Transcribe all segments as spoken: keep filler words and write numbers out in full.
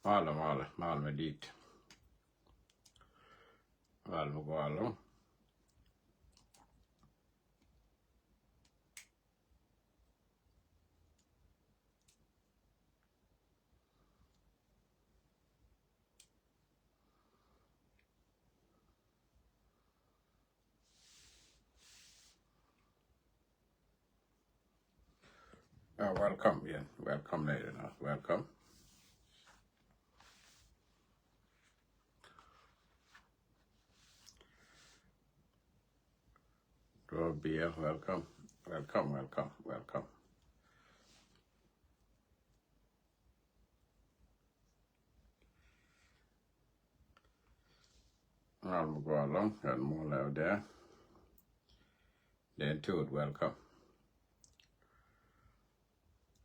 Malɛ, malɛ, malɛ mi di̱i̱t. Malɛ mi gɔaa ɛlɔ̱ŋ. Uh, welcome, yeah. Welcome, lady. Welcome. Robia, welcome. Welcome, welcome, welcome. Ram go along and more out there. Then to it, welcome.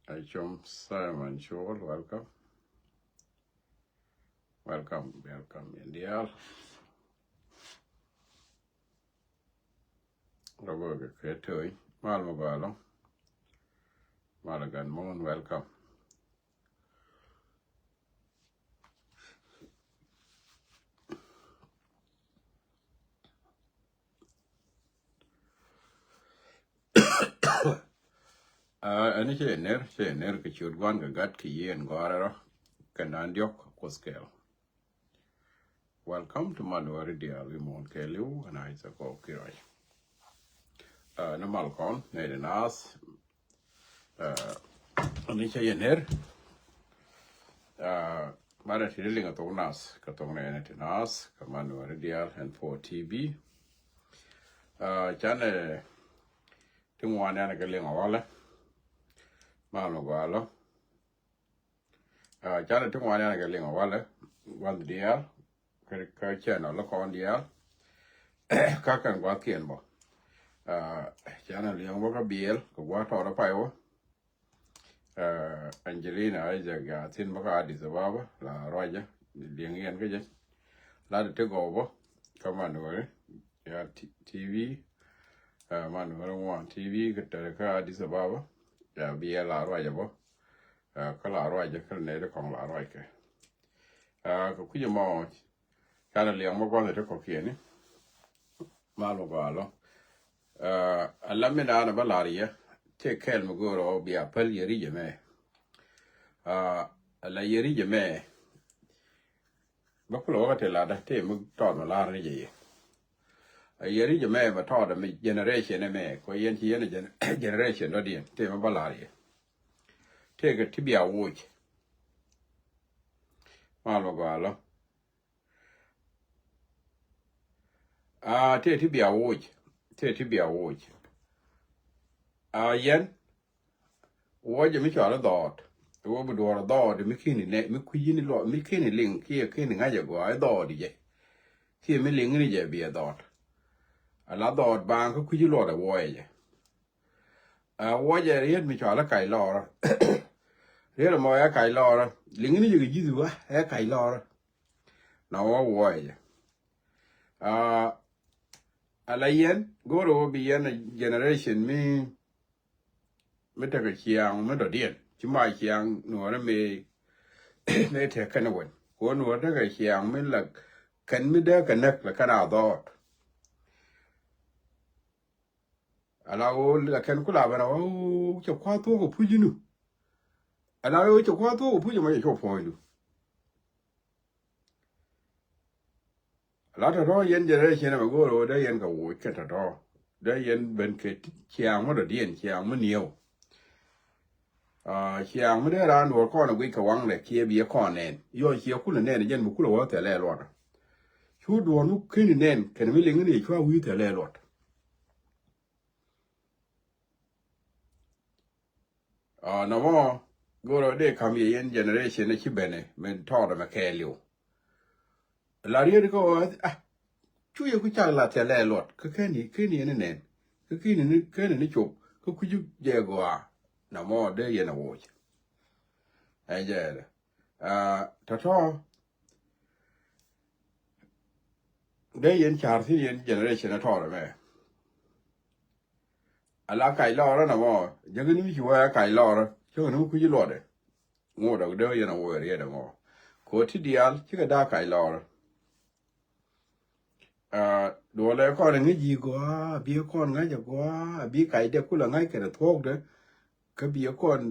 Achom Simon Chol, welcome. Welcome, welcome, Indial. Robo ke ketoi. Mal mo galo. Mal gan mon, welcome. Ɛni cɛ ner, cɛ ner kɛ ciöt Gua̱n kɛ Gat kɛ Yiëë in Gɔaa rɛl rɔ kɛ naan diɔ̱k Kuoth kɛɛl. Welcome to Manuel Dial, wi̱i̱ muɔ̱ɔ̱n kɛɛliw, and I say kɔ kiɛ ruac. Ni mal kɔn nɛy di naath. Ɛni cɛ yɛ ner. Marɛ ti di liŋ a thok nath kɛ thok nɛy ni ti naath kɛ Manuel Dial and for T V. Canɛ ti ŋuan yan kɛ liŋ a walɛ. Mal mi gɔaa lɔ. Canɛ ti ŋuan yan kɛ liŋ a walɛ. Gua̱n diaal kä channel lɔ kɔn diaal. Kä kɛn gua̱thkiɛn bɔ. Canɛ liŋ bɔ kä biɛl kɛ gua̱th tɔɔrɛ pay wä. Angelina Isaac ya thin bä kä Addis Ababa la ruacä liŋ yɛn kä jɛ. La ti ti gɔw bä kä Manuel ya T V. Manuel ŋuan T V kä tɛrɛ kä Addis Ababa. Ya biɛl la ruacä bä. Kä la ruacä kä nɛ di kɔŋ la ruackɛ. Kɛ kui̱c ɛmɔ canɛ liɛŋ bä gua̱n ti kɔ̱kiɛni. Mal mi gɔaa lɔ. Ala mi naan bä lar yɛ tëë kɛl mi go̱o̱r ɔ bia päl yɛ ri̱c ɛmɛ. Ala yɛ ri̱c ɛmɛ bä kulɛ wä kä tëë latdä tëë mi tɔɔt mi lar ni jɛ yɛ. A yɛ ri̱c ɛmɛ bä tɔɔt mi generation ɛmɛ kɔ yɛn ci yɛn generation dɔ̱diɛn tëë mi bä lar yɛ. Tëë kɛ ti bia woc. Mal mi gɔaa lɔ. A tëë ti bia woc. Tëë ti bia woc. A yɛn wuɔcɛ mi cɔal i̱ dhɔɔt. Wä bi duɔɔr dhɔɔt mi kini nɛ mi kui̱ yini luɔ mi kini liŋ kiɛ kini ŋa̱cɛ gɔaa i̱ dhɔɔt ijɛ. Kiɛ mi liŋ ni jɛ biɛ dhɔɔt. Ala dhɔɔt baaŋ kä kui̱ luɔt ɛ wuɔcɛ jɛ. A wuɔcɛ riet mi cɔal i̱ kac lɔɔrä. Riet ɛmɔ ɛ kac lɔɔrä liŋ ni jɛ kɛ ji̱th wä ɛ kac lɔɔrä. Na wä wuɔcɛ jɛ. A ala yɛn go̱o̱rɛ wä bi yɛn a generation mi mi tekɛ ciaŋ mi dɔ̱diɛn ci ma ciaŋ nuɔ̱ɔ̱rä mi mi tekɛ kɛn wän. Kɛ wä nuɔ̱ɔ̱rä tekɛ ciaŋ mi la kɛn mi dee kɛ näk la kɛn a dhɔɔt. Ala ɣöö la kɛn ku la ben a ɣöö cɛ kua̱r thuɔ̱k ɛ puc inu. Ala ɣöö cɛ kua̱r thuɔ̱k ɛ puc ɛmɔ cɛ cuɔ puɔ̱nydu. La tɔ̱tɔ̱ yɛn generation ɛmɛ go̱o̱r ɣöö dee yɛn kɛ woc kɛ tɔ̱tɔ̱ dee yɛn ben kɛ ciaŋ mi dɔ̱diɛn ciaŋ mi niɛw. Ciaŋ mi dee raan duɔ̱ɔ̱r kɔn ɛ guic kɛ waŋdɛ kiɛ biɛ kɔn nɛn yɔ ciɛ kulɛ nɛn jɛn mi kulɛ wä thilɛ luɔt. Cu duɔ̱ɔ̱r mi keni nɛn kɛn mi liŋ ni cua wi̱i̱ thilɛ luɔt. Nɔmɔ go̱o̱rä dee ka̱m yɛ yɛn generation ci benɛ min tɔɔt ɛmɛ kɛɛliw. La riet kä ɣöö cu yɛ ku cak la thilɛ luɔt kä keni keni yɛn nɛn kä keni ni keni ni cop kä kui̱cu jɛ gɔaa. Nɔmɔ dee yɛn a woc. Ɛ jɛ tɔ̱tɔ̱ dee yɛn ca̱r thi̱n yɛn generation ɛ tɔɔr ɛmɛ. Ala kac lɔɔrä nɔmɔ jäŋä ni mi ci wee kac lɔɔrä cäŋä ni mi kui̱ci luɔtdɛ. Ŋot ɔ dee yɛn a wee riet ɛmɔ. Kɛ Ɣöö ti diaal cikɛ da̱a̱ kac lɔɔr. Aa, duɔlɛ kɔn ŋäc ji̱ gɔaa, bi kɔn ŋa̱c a gɔaa, bi kacdɛ kulɛ ŋa̱c kɛnɛ thuɔ̱kdɛ, kä bi kɔn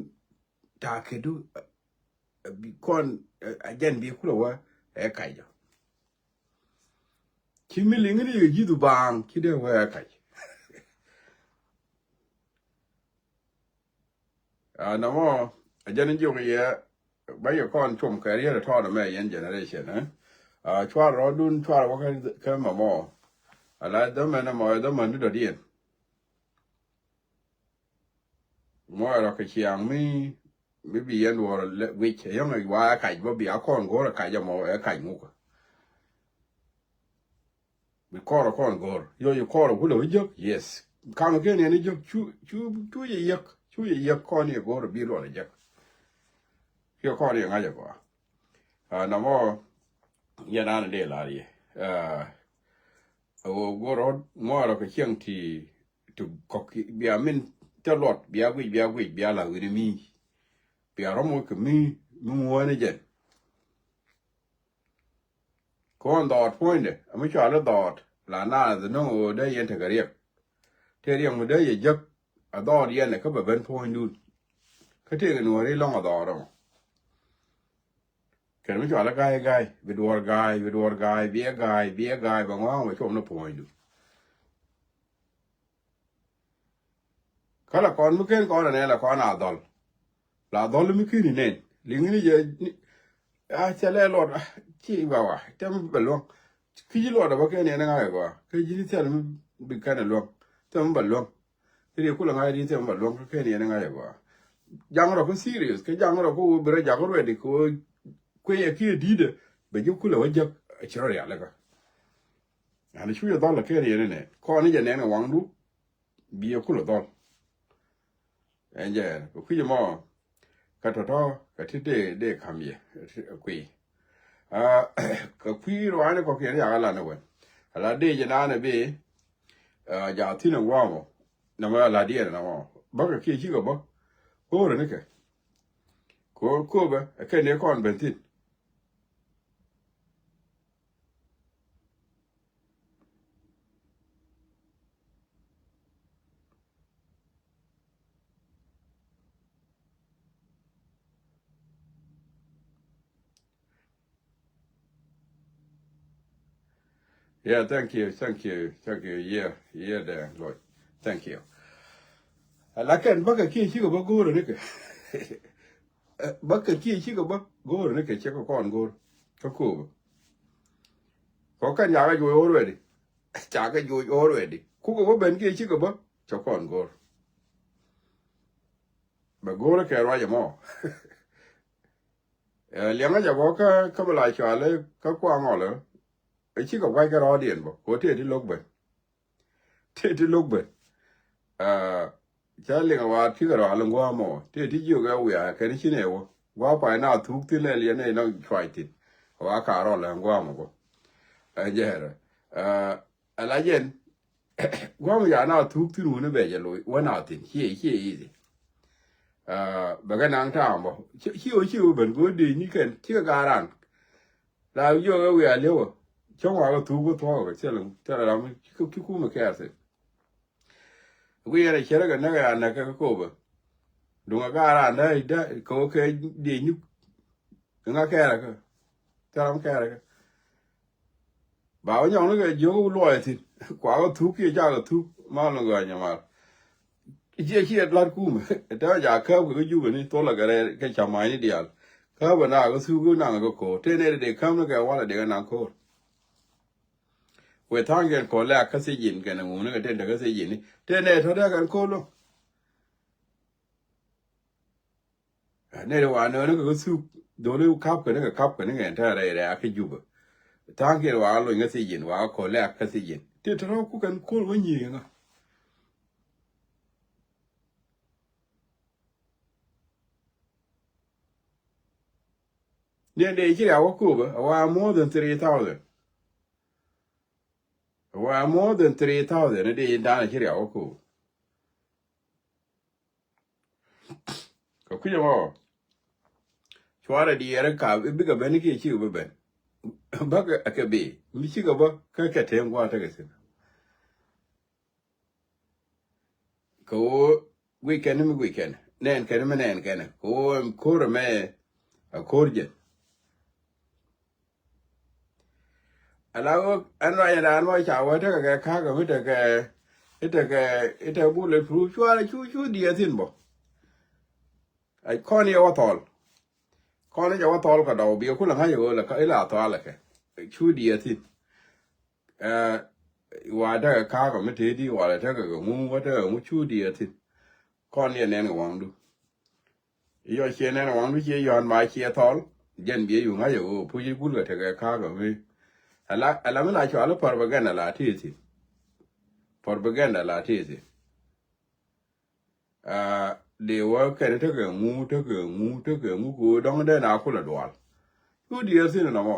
ta̱a̱ kädu, aa, bi kɔn, aa, a jɛn bi kulɛ wä ɛ kac jɔ. Ci mi liŋ ni yɛ ji̱thu baaŋ, ci dee wä ɛ kac. Aa, nɔmɔ, a jɛn jiök yɛ, ba yɛ kɔn com kɛ riet ɛ tɔɔt ɛmɛ yɛn generation, eh? Aa, cuarɛ rɔɔdun, cuarɛ wä kä, kä mɔmɔ. Ala dhämɛ nɔmɔ, dhämɛ ni dɔ̱diɛn. Mɔ ɛ rɔ kɛ ciaŋ mi, mi bi yɛn duɔr lɛ guic, ɛ yɔ̱ŋ ɛ wa ɛ kac, bä bi a kɔn go̱o̱r ɛ kac ɛmɔ, ɛ kac ŋukä. Bi kɔrɛ kɔn go̱o̱r. Yɔ, yɛ kɔrɛ kulɛ wä jek. Yes. Kaŋ kɛn yɛn jek. Cu, cu, cu yɛ yek. Cu yɛ yek kɔn yɛ go̱o̱r bi luɔt jek. Kiɛ kɔn yɛ ŋa̱c ɛ gɔaa. Aa, nɔmɔ yɛn an dee lar yɛ. Aa, ɣöö go̱o̱r rɔ̱ ŋuɔrɔ kɛ cieŋ ti, ti kɔk bia min te luɔt, bia guic, bia guic, bia la wi̱ni mi. Bia rɔ̱ moc kɛ mi, mi ŋuɔ̱ɔ̱ni jɛn. Kɔn dhɔɔt puɔ̱nydɛ, ami cɔal i̱ dhɔɔt, la naath nɔŋ ɣöö dee yɛn tekɛ riɛk. Tëë riɛk mi dee yɛ jek, a dhɔɔt yɛn ɛ kä bɛ ben puɔ̱nydun. Kä tëëkɛ nuɔ̱ɔ̱ri lɔ̱ŋ a dhɔɔt ɛmɔ. Kɛn mi cɔal i̱ ga̱a̱y ga̱a̱y, bi duɔ̱ɔ̱r ga̱a̱y, bi duɔ̱ɔ̱r ga̱a̱y, bi ɛ ga̱a̱y, bi ɛ ga̱a̱y, bɛ ŋɔ̱a̱ŋ bɛ cuɔm ni puɔ̱nydu. Kä la kɔn mi ken kɔn anɛ la kɔn a dhɔl. La dhɔl mi ken inɛn. Liŋi ni jɛ, ni, a cɛ lɛ luɔt, a, ci ba wa, tɛm bɛ luɔ̱ŋ. Ki ji̱ luɔt a bä ken yɛn ŋa̱k ɛ gɔaa. Kä ji̱ ni thil mi bi kɛn ɛ luɔ̱ŋ. Tɛm bɛ luɔ̱ŋ. Thil yɛ kulɛ ŋa̱c ri tɛm bɛ luɔ̱ŋ kä ken yɛn ŋa̱c ɛ gɔaa. Jaŋ rɔ kä serious, kä jaŋ rɔ kä wä bi rɔ jakä ready kɛ wä kuecɛ kiɛ di̱i̱dɛ. Bɛ ji̱ kulɛ wä jäk, a ci rɔ rialikä. Ani cu jɛ dhɔl a ken yɛn inɛ. Kɔn ni jɛ nɛn ɛ waŋdu. Bi yɛ kulɛ dhɔl. Ɛn jɛ, kɛ kui̱c ɛmɔ, kä tɔ̱tɔ̱, kä ti dee, dee ka̱m yɛ, kui̱. Aa, kɛ kui̱ ruaani kɔ̱kiɛn yakä lan ɛ wɛn. Ala dee jɛ naan ɛ bi, aa, jaathin ɛ ŋuamɔ. Nɛmɛ ala diɛn ɛ nɛmɔ. Bäkɛ kiɛ cikɛ bä. Ko̱rɛ nikɛ. Ko̱, ko̱bɛ, ɛ kɛn ni kɔn ben thi̱n. Yeah, thank you, thank you, thank you. Yeah, yeah, dɛ lɔc. Thank you. Lakin bäkɛ kiɛ cikɛ bä go̱o̱rä nikɛ. Ɛ, bäkɛ kiɛ cikɛ bä go̱o̱r ni kɛ cɛ kɛ kɔn go̱o̱r kä ko̱o̱bä. Kɔ kɛn cakɛ joc already. Cakɛ joc already. Kukɛ wä ben kiɛ cikɛ bä cɛ kɔn go̱o̱r. Bɛ go̱o̱r kɛ ruacɛ mɔ. Ɛ, liɛŋä jɛ bɔ kä, kä bɛ la cualɛ kä kuaŋɔlɛ. Ɛ cikɛ gua̱c kɛ rɔɔdiɛn bä kɛ wä tëë ti lo̱k ben. Tëë ti lo̱k ben. Aa, ca liŋ a wa̱a̱ ti kɛ rɔal in gua̱a̱ mɔ. Tëë ti jiök ɛ wiaa kɛn ci nɛ wä. Gua̱a̱ pay na thuk thin ɛ liɛn ɛ nɔ cuac thin. Wa ka rɔl ɛ gua̱a̱ mɔ bä. Ɛ jɛɛrɛ. Aa, ɛ la jɛn. Gua̱a̱ mɔ ya na thuk thin wun ɛ bɛ jɛ lo̱c. Wä na thin. Ciɛ, ciɛ ithi. Aa, bɛ kɛ naŋ ta̱a̱m bä. Ci, ci wä, ci wä ben go̱o̱r dee ni kɛn. Cikɛ ga̱a̱ ran. La jiök ɛ wiaa li̱wä. Cäŋ wakä thuk kä thuɔ̱k kɛ thilɛ, thilɛ ram ci, ci kumɛ kɛɛr thi̱n. Wiaa ni cärä kɛ näk ɛ a näk kɛ kä ko̱bä. Duŋ ɛ gaar an dä, dä kɛ wä kɛ diec nyuk. Kɛ ŋa kɛɛrɛ kä. Thilɛ ram kɛɛrɛ kä. Ba wä nyɔŋni kɛ jiök wä luɔɔyɛ thi̱n. Kuakä thuk kiɛ cakɛ thuk. Mal ni gɔ̱a̱ny ɛ mal. Ciɛ, ciɛ lat kumɛ. Tɛ ja käp kɛ kä Jubɛ ni tholɛ kɛ rɛɛ kɛ ca ma̱a̱cni diaal. Käp ɛ na kɛ thuk kɛ naŋ kɛ ko̱o̱r. Tëë nɛy ti dee käm ni kɛ walɛ dee kɛ naŋ ko̱o̱r. Wëë tha̱a̱ŋ kɛn kɔn lɛ a kä thiec ji̱n kɛn ɛ ŋuni kɛ tëë te kä thiec ji̱n ni. Tëë nɛy tɔ̱ dee kɛn ko̱o̱r lo̱ŋ. Nɛy ti wa nööni kɛ kä thuk. Dholi kap kɛn kɛ kap kɛn kɛ tɛn rɛy rɛy a kä Jubɛ. Tha̱a̱ŋ kɛn wa lony kä thiec ji̱n wa kɔn lɛ a kä thiec ji̱n. Tëë tɔ̱ rɔ̱ ku kɛn ko̱o̱r wä nyiëë ŋa. Ni dee ci riaw kä Ko̱o̱bä, a wa more than three thousand. A wa more than three thousand, ni dee in da̱a̱n ci riaw kä Ko̱o̱bä. Kɛ kui̱c ɛmɔ, Cuarɛ diɛɛrɛ ka bikɛ ben kiɛ cikɛ bi ben. Bäkɛ kɛ bi mi cikɛ bä kä kɛ tëë gua̱a̱th tekɛ thi̱n. Kɛ ɣöö guic kɛn mi guic kɛn, nɛn kɛn mi nɛn kɛn, kɛ ɣöö ko̱r ɛmɛ a ko̱r jɛn. Ala ɣöö ɛn ruac ɛn raan mɔ ca wä tekɛ kɛ ka̱kä mi tekɛ i̱ tekɛ i̱ tekɛ bullet proof cuarɛ cu cu diɛɛr thi̱n bä. A kɔn yɛ wä thɔl. Kɔn i̱ jɛ wä thɔl kɛ dɔw biɛ kulɛ ŋa̱c ɣöö lɛ i̱ la thɔalɛ kɛ cu diɛɛr thi̱n. Ɛ wa tekɛ ka̱kä mi tëëdi walɛ tekɛ kɛ ŋu wä tekɛ ŋu cu diɛɛr thi̱n. Kɔn yɛ nɛn kɛ waŋdu. Yɔ ciɛ nɛn kɛ waŋdu ciɛ yɔ̱a̱n ma ciɛ thɔl. Jɛn biɛ yu ŋa̱c ɣöö puc i̱ gulkɛ tekɛ ka̱kä mi. Ala ala mi la cual i̱ propaganda la tëë thi̱n. Propaganda la tëë thi̱n. Aa dee wä kɛn tekɛ ŋu tekɛ ŋu tekɛ ŋu kɛ ɣöö dɔ̱ŋ dee na kulɛ dual. Cu diɛɛr thi̱n ɛnɔmɔ.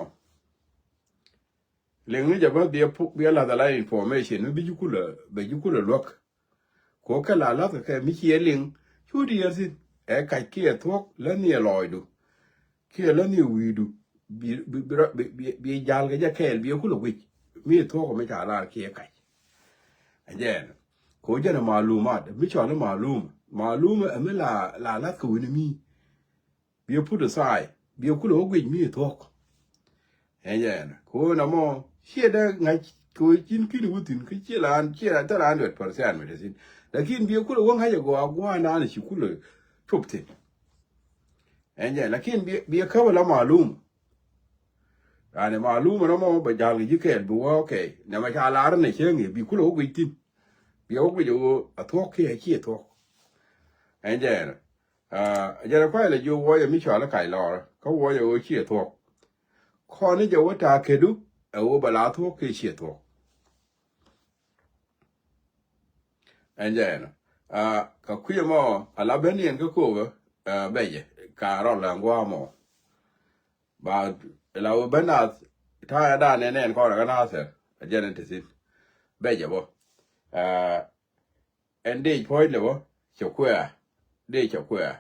Liŋ ni jɛ bä biɛ puk biɛ lath ala information mi bi ji̱ kulɛ bɛ ji̱ kulɛ luäk. Kɛ ɣöö kɛ la lath kɛ mi ciɛ liŋ cu diɛɛr thi̱n. Ɛ kac kiɛ thuɔ̱k lä ni ɛ lɔɔcdu. Kiɛ lä ni wi̱i̱du bi bi bi rɔ- bi bi bi jal kɛ jɛ kɛɛl bi kulɛ guic. Mi thuɔ̱k mi ca lar kiɛ kac. Ɛ jɛɛn kɛ ɣöö jɛn ɛ malumat mi cɔl i̱ malum malum ɛ mi la la lath kɛ wi̱ni mi. Bi put aside bi kulɛ wä guic mi thuɔ̱k. Ɛ jɛɛn kɛ ɣöö na mɔ ciɛ dee ŋa̱c kɛ ɣöö cin ki̱n wä thi̱n kä ciɛ la ciɛ la thil hundred percent mi te thi̱n. Lakin bi kulɛ wä ŋa̱c ɛ gɔaa gua̱a̱r naan ci kulɛ cop thi̱n. Ɛn jɛ lakin bi bi käp ala malum. Yani malum ɛn ɛmɔ bɛ jal kɛ ji̱ kɛɛl bi wä okay nɛmɛ ca lar ni cäŋ i̱ bi kulɛ wä guic thi̱n. Bi wä guic ɛ ɣöö a thuɔ̱k kiɛ a ciɛ thuɔ̱k. Ɛn jɛ ɛn ɛ jɛn ɛ kuay lɛ jiök wuɔcɛ mi cɔal i̱ kac lɔɔrä kä wuɔcɛ ɣöö ciɛ thuɔ̱k. Kɔn i̱ jɛ wä ta̱a̱ kädu ɛ ɣöö bɛ la thuɔ̱k kiɛ ciɛ thuɔ̱k. Ɛn jɛ ɛnɔ kɛ kui̱ ɛmɔ ala ben yɛn kä ko̱o̱pä bɛcɛ ka rɔl la ŋua̱a̱ mɔ. Ba la wä ben nath ta̱a̱ dan ɛn ɛn kɔn ɛ kä nathɛr ɛ jɛn ɛn te thi̱n. Bɛcɛ bä ɛn dec puɔ̱c lɛ bä cɛ kuɛɛr dec cɛ kuɛɛr.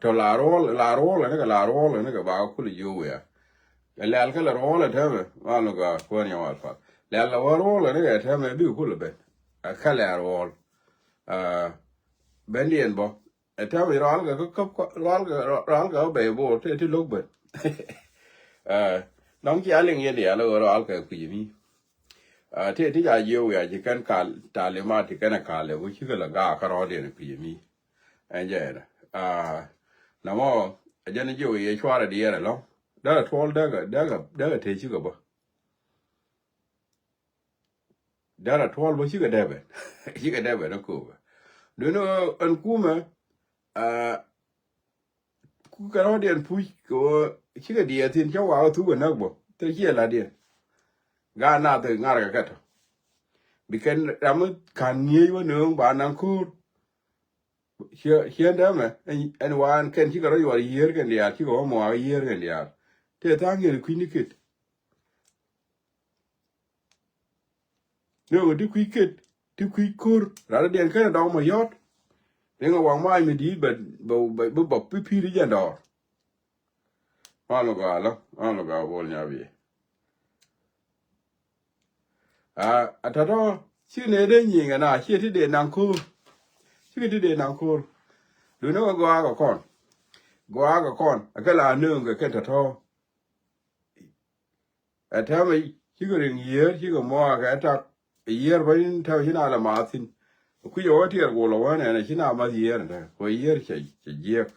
Tɔ la ruɔl la ruɔl ni kɛ la ruɔl ni kɛ ba kulɛ jiök wiaa. Lɛl kä lɛ ruɔl ɛ tɛmɛ mal ni gɔaa kuäär nyɛ wal pal lɛl lɛ wä ruɔl ni kɛ tɛmɛ bikɛ kulɛ ben. Kä lɛ ruɔl ben diɛn bɔ ɛ tɛmɛ ruɔl kɛ kä ruɔl kɛ ruɔl kɛ bɛ bor tɛ ti lo̱k ben. Dɔ̱ŋ cia liŋ yɛn diaal ɛ ruɔl kɛ kui̱ mi. Tëë ti ca jiök wiaa ci kɛn kal talimat ci kɛn ɛ kal ɛ ku cikɛ lɛ gaak kärɔɔdiɛn ɛ kui̱ mi. Ɛn jɛ ɛnɛ namɔ ɛ jɛn jiök yɛ cuarɛ diɛɛr ɛlɔ̱ŋ. Dee rɛ tuɔl dee kɛ dee kɛ dee kɛ tëë cikɛ bä. Dee rɛ tuɔl bä cikɛ dee ben cikɛ dee ben ɛ ko̱o̱pɛ. Duundɛ ɛn kumɛ. Ku kɛ rɔ̱diɛn puc kɛ ɣöö cikɛ diɛɛr thi̱n cä wakä thuk ɛ näk bä thil ciɛ la̱tdiɛn. Gaat nath ɛ ŋarkɛ kɛ tɔ bi kɛn ram mi ka̱n ŋi̱eec wä nööŋ ba naŋ ko̱o̱r. Ciɛ ciɛ dämɛ ɛn waan kɛn cikɛ rɔ yuɔr yiëër kɛn diaal cikɛ wä muaak yiëër kɛn diaal. Tëë tha̱a̱ŋ yɛn kui̱ni ket. Ni ɣöö ti kui̱ ket ti kui̱ ko̱r rat diɛn kɛn dɔk mɔ yɔt. Riŋ a waŋ mac mi di̱i̱t bɛ bɛ bɛ bɛ bi pi̱i̱t i̱ jɛn dɔɔr. Mal mi gɔaa lɔ mal mi gɔaa bol nyabiyɛ. A tɔ̱tɔ̱ ci nɛ dee nyiŋɛ na ciɛ ti dee naŋ ko̱r. Cikɛ ti dee naŋ ko̱r. Duundɛ wä gɔaa kɛ kɔn gɔaa kɛ kɔn a kɛ la nööŋ kɛ kɛn tɔ̱tɔ̱. Ɛ täämɛ cikɛ riŋ yiëër cikɛ mɔɔk ɛ tak. Ɛ yiëër bä in täämɛ ci na lɛ maath thi̱n. Kui̱c ɛ wä tiɛɛr gol ɛ wä nɛn ɛ ci na math yiëër ɛ täämɛ kuɛ yiëër cɛ cɛ jiɛɛk.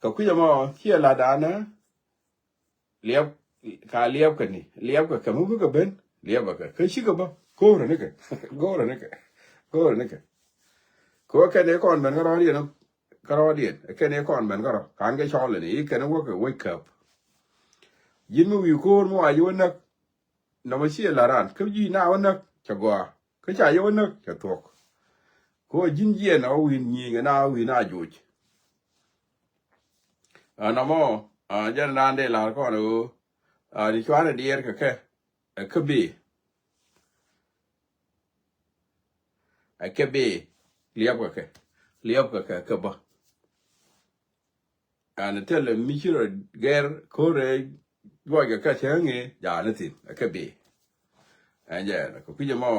Kɛ kui̱c ɛmɔ ciɛ la̱tdanɛ liɛp ka liɛp kɛ ni liɛp kɛ kɛ mi bikɛ ben liɛp ɛ kɛ kɛ cikɛ bä go̱o̱rɛ nikɛ go̱o̱rɛ nikɛ go̱o̱rɛ nikɛ. Kɛ wä kɛn ɛ kɔn ben kä rɔɔdiɛn kä rɔɔdiɛn kɛn ɛ kɔn ben kä rɔ ka̱n kɛ cɔl ɛn i̱ kɛn ɛ wä kɛ wec käp. Ji̱n mi wi̱i̱ ko̱o̱r mi wa ji̱ wä näk. Nɔmɔ ciɛ la̱t ran kä ji̱ na wä näk cɛ gɔaa kä ca yɛ wä näk cɛ thuɔ̱k. Kɛ wä ji̱n jiɛn ɔ wi̱i̱ nyi̱i̱ŋ ɛn a wi̱i̱ na joc. Ɛ nɔmɔ ɛ jɛn raan dee la̱r kɔn ɛ ɣöö ɛ ni cuarɛ diɛɛr kɛ kɛ ɛ kä bëë. Ɛ kɛ bëë liɛpkɛ kɛ liɛpkɛ kɛ kɛ bä. Ɛn thilɛ mi ci rɔ gɛr ko̱rɛ juɔc kɛ kɛ cäŋ i̱ ja̱a̱n i̱ thi̱n ɛ kɛ bi. Ɛn jɛ kɛ kui̱c ɛmɔ.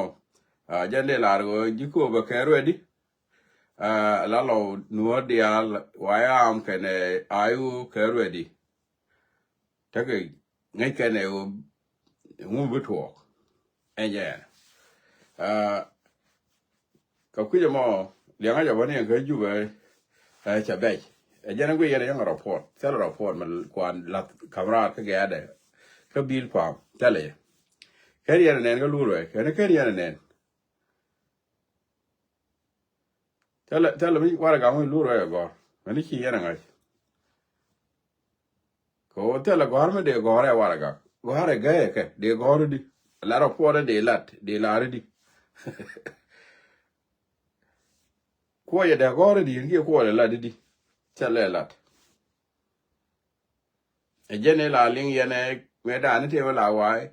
Jɛn dee lar ɣöö ji̱ Kööbä kɛ ruɛdi. La lɔ nuɔ̱ɔ̱r diaal wa yam kɛnɛ ayu kɛ ruɛdi. Tekɛ ŋäc kɛnɛ ɣöö ŋu bi tuɔɔk. Ɛn jɛ ɛn. Kɛ kui̱c ɛmɔ liɛŋä jɛ bä ni ɛn kä Jubɛ. Ɛ cɛ bɛc ɛ jɛn ɛ guic yɛn ɛ yɛn ɛ rɔpuɔt thilɛ rɔpuɔt mɛ kuan lath kamraar kä gɛɛdɛ. Kä bil pa̱a̱m thilɛ yɛ. Kɛn yɛn ɛ nɛn kä lur wɛ kɛn kɛn yɛn ɛ nɛn. Thilɛ thilɛ mi warɛgak mi lur wɛ ɛ gɔ̱r mɛn i̱ ci yɛn ɛ ŋa̱c. Kɛ ɣöö thilɛ gɔ̱a̱r mi dee gɔ̱a̱r ɛ warɛgak gɔ̱a̱r ɛ gäyɛ kɛ dee gɔ̱a̱r i̱di. Lat rɔ puɔt ɛ dee lat dee lar i̱di. Kuɔyɛ dee gɔ̱a̱r i̱di yɛn kiɛ kuɔyɛ lat i̱di. Thilɛ lat. Ɛ jɛn ila liŋ yɛn ɛ ŋuɛtdan i̱ tëë mi la wa̱a̱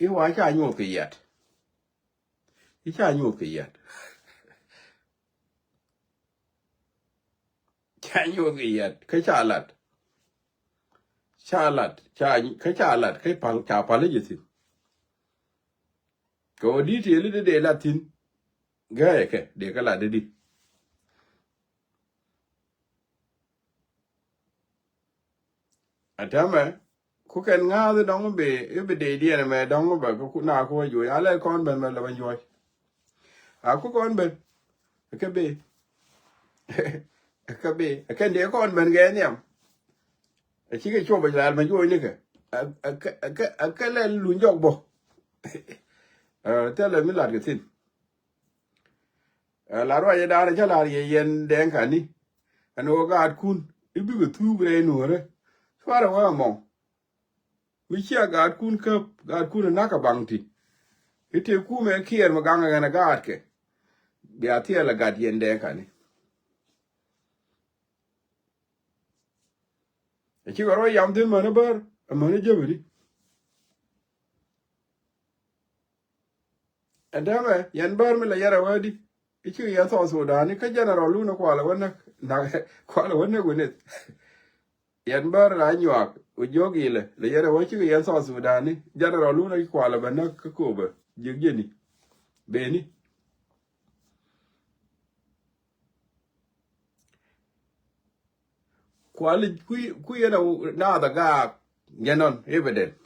i̱ wa̱a̱ ca nyuɔth kɛ yɛt. I̱ ca nyuɔth kɛ yɛt. Ca nyuɔth kɛ yɛt kä ca lat. Ca lat ca kä ca lat kä pal ca pal i̱ jɛ thi̱n. Kɛ wä di̱t ti li di dee lat thi̱n. Gäyɛ kɛ dee kä lat di di. Ɛ tɛmɛ ku kɛn ŋa̱a̱th dɔ̱ŋ bi i̱ bi dee diɛn ɛmɛ dɔ̱ŋ bɛ ku na ku wä juɔc a lɛ kɔn ben bɛ lɛ ben juɔc. A ku kɔn ben. Ɛ kɛ bi ɛ kɛ bi ɛ kɛn dee kɔn ben gɛ nhiam. Ɛ cikɛ cuɔp ɛ lɛl ben juɔc nikɛ. Ɛ kɛ lɛl luny jɔk bɔ. Ɛ thilɛ mi lat kɛ thi̱n. Ɛ la ruacɛ daanɛ cä la̱r yɛ yɛn dɛŋ kani. Ɛn ɣöö gaatkun i̱ bikɛ thuuk rɛy nuɔ̱ɔ̱rä. Cuarɛ wä ɛmɔ mi cia gaatkun käp gaatkun ɛ na̱k kɛ baŋ ti. I̱ tëë kumɛ kiɛɛr mi gaŋ ɛ ɣän ɛ gaatkɛ. Bia thiɛl ɛ gat yɛn dɛŋ kani. Ɛ cikɛ rɔ yam thi̱n mäni bär ɛ mäni jäpäni. Ɛn täämɛ yɛn bär mi la yɛrɛ wädi i̱ cikɛ yɛn South Sudan i̱ kä general wun i̱ kualɛ wä näk. Kualɛ wä näk wä nith. Yɛn bär la nyuak wä jiök ilɛ la yɛrɛ wä cikɛ yɛn South Sudan i̱ general wun i̱ kualɛ bä näk kä Kööbä jiäk jeni. Beni kuali ku yɛn a naath a gaak jɛn nɔn evident.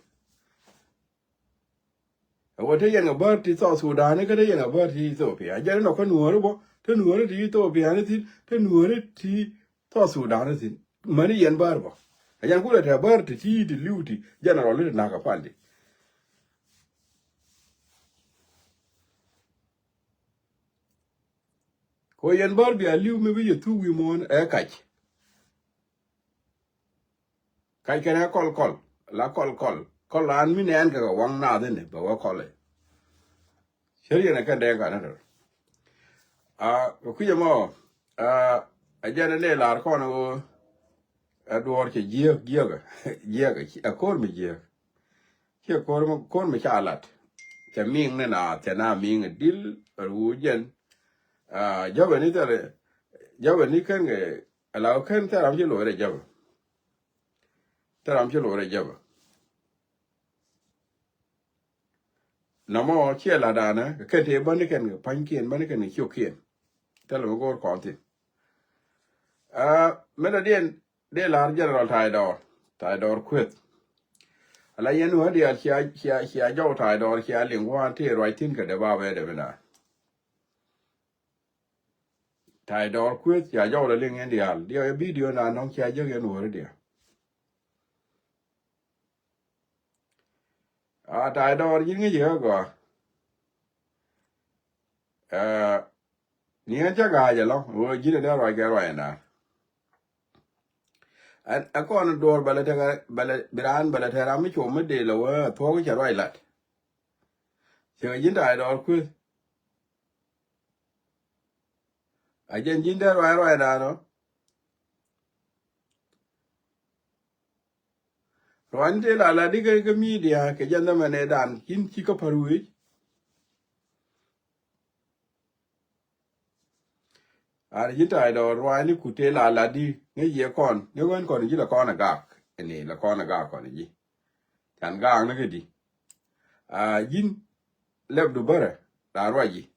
Ɛ wä te yɛn kɛ bär ti South Sudan kä te yɛn kɛ bär ti Ethiopia jɛn nɔ kä nuɔɔri bɔ te nuɔɔri ti Ethiopia ni thin te nuɔɔri ti South Sudan ni thin. Mäni yɛn bär bɔ a jɛn kulɛ te bär ti ti ti liw ti general ti nak kɛ pal di. Ko yɛn bär bia li̱w mi bi yɛ thuk wi̱i̱ muɔ̱ɔ̱n ɛ kac. Kac kɛn ɛ kɔl kɔl la kɔl kɔl kɔl an mi nɛɛn kɛ kɛ waŋ naath inɛ bɛ wä kɔl ɛ. Cär yɛn ɛ kɛn dɛɛŋ kan ɛ tɔr. A kɛ kui̱c ɛmɔ a jɛn ɛ nɛ lar kɔn ɛ ɣöö ɛ duɔɔr cɛ jiääk jiääk ɛ jiääk ɛ ko̱r mi jiääk. Ciɛ ko̱r mi ko̱r mi ca lat cɛ miŋ ni na cɛ na miŋ ɛ dil ɛ ruuc jɛn. Jɔpɛ ni thɛrɛ jɔpɛ ni kɛn kɛ ɛ la kɛn thɛrɛ am ci lo̱rɛ jɔpɛ. Thɛrɛ am ci lo̱rɛ jɔpɛ. Nɔmɔ ciɛ la danɛ kɛ kɛn tëë bäni kɛn kɛ pa̱nykiɛn bäni kɛn kɛ ciökiɛn. Thɛlɛ mi go̱o̱r kɔn thin. Mɛn a diɛn dee la̱r General Taidɔɔr, Taidɔɔr Kueth. Ala yɛn wä diaal cia cia cia jɔw Taidɔɔr cia liŋ gua̱a̱n tëë ruac thi̱n kɛ dee babɛ dee mi naan. Taidɔɔr Kueth cia jɔw la liŋ yɛn diaal diɔyɛ bidio naan nɔŋ cia jäk yɛn wä ri diaal. A Taidɔɔr ji̱n ŋi̱ci kä gɔaa. Ni ɣän cä ga̱a̱c ɛlɔ̱ŋ ɣöö ji̱n ɛ dee ruac kɛ ruac ɛnan. Ɛ kɔn duɔ̱ɔ̱r bɛ lɛ tekɛ bɛ lɛ bi raan bɛ lɛ tekɛ ram mi cuɔp mi dee lɛ wee ɛ thuɔ̱k cɛ ruac lat. Cɛ kɛ ji̱n Taidɔɔr Kueth. A jɛn ji̱n dee ruac ruac ɛnan ɔ. Ruac ni tëë la la di kɛ kɛ midia kɛ jɛn dhämɛ nɛ dan kin ci kä pär wec. An ji̱ ta̱a̱ dɔɔr ruaacni ku tëë la lat di ŋäc yɛ kɔn ni ɣän kɔn ji̱ la kɔn a gak. Ɛni la kɔn a gak kɔn ji̱. Can gak ni kä di. A ji̱n lɛp du bärɛ la ruac ji̱.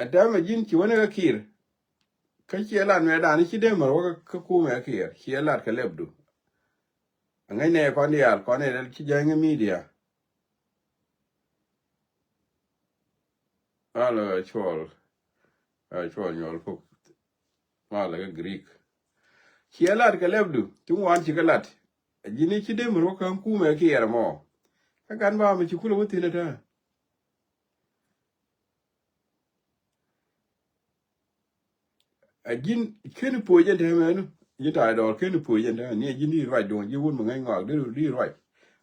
Ɛ tɛmɛ ji̱n ci wä ni kä Kiir. Kä ciɛ lat mɛ dan ci dee mär wä kä kumɛ Kiir ciɛ lat kɛ lɛp du. Ɛ ŋäc nɛ kɔn diaal kɔn nɛ ci jäny ŋä media. Malɛ cuɔl, cuɔl nyuɔl pok. Malɛ kɛ Greek. Ciɛ lat kɛ lɛpdu ti ŋuan ci kɛ lat. Ji̱n i̱ ci dee mi ruɔk kä kumɛ Kiir mɔ. Kä gan ba mi ci kulɛ wä thi̱n ɛ tää. A ji̱n keni puɔc jɛn tɛmɛ ɛnu. Ji̱ ta̱a̱ dɔɔr keni puɔc jɛn tɛmɛ ni a ji̱n di ruac duɔ̱ŋ ji̱ wun mi ŋäc ŋɔak di di ruac.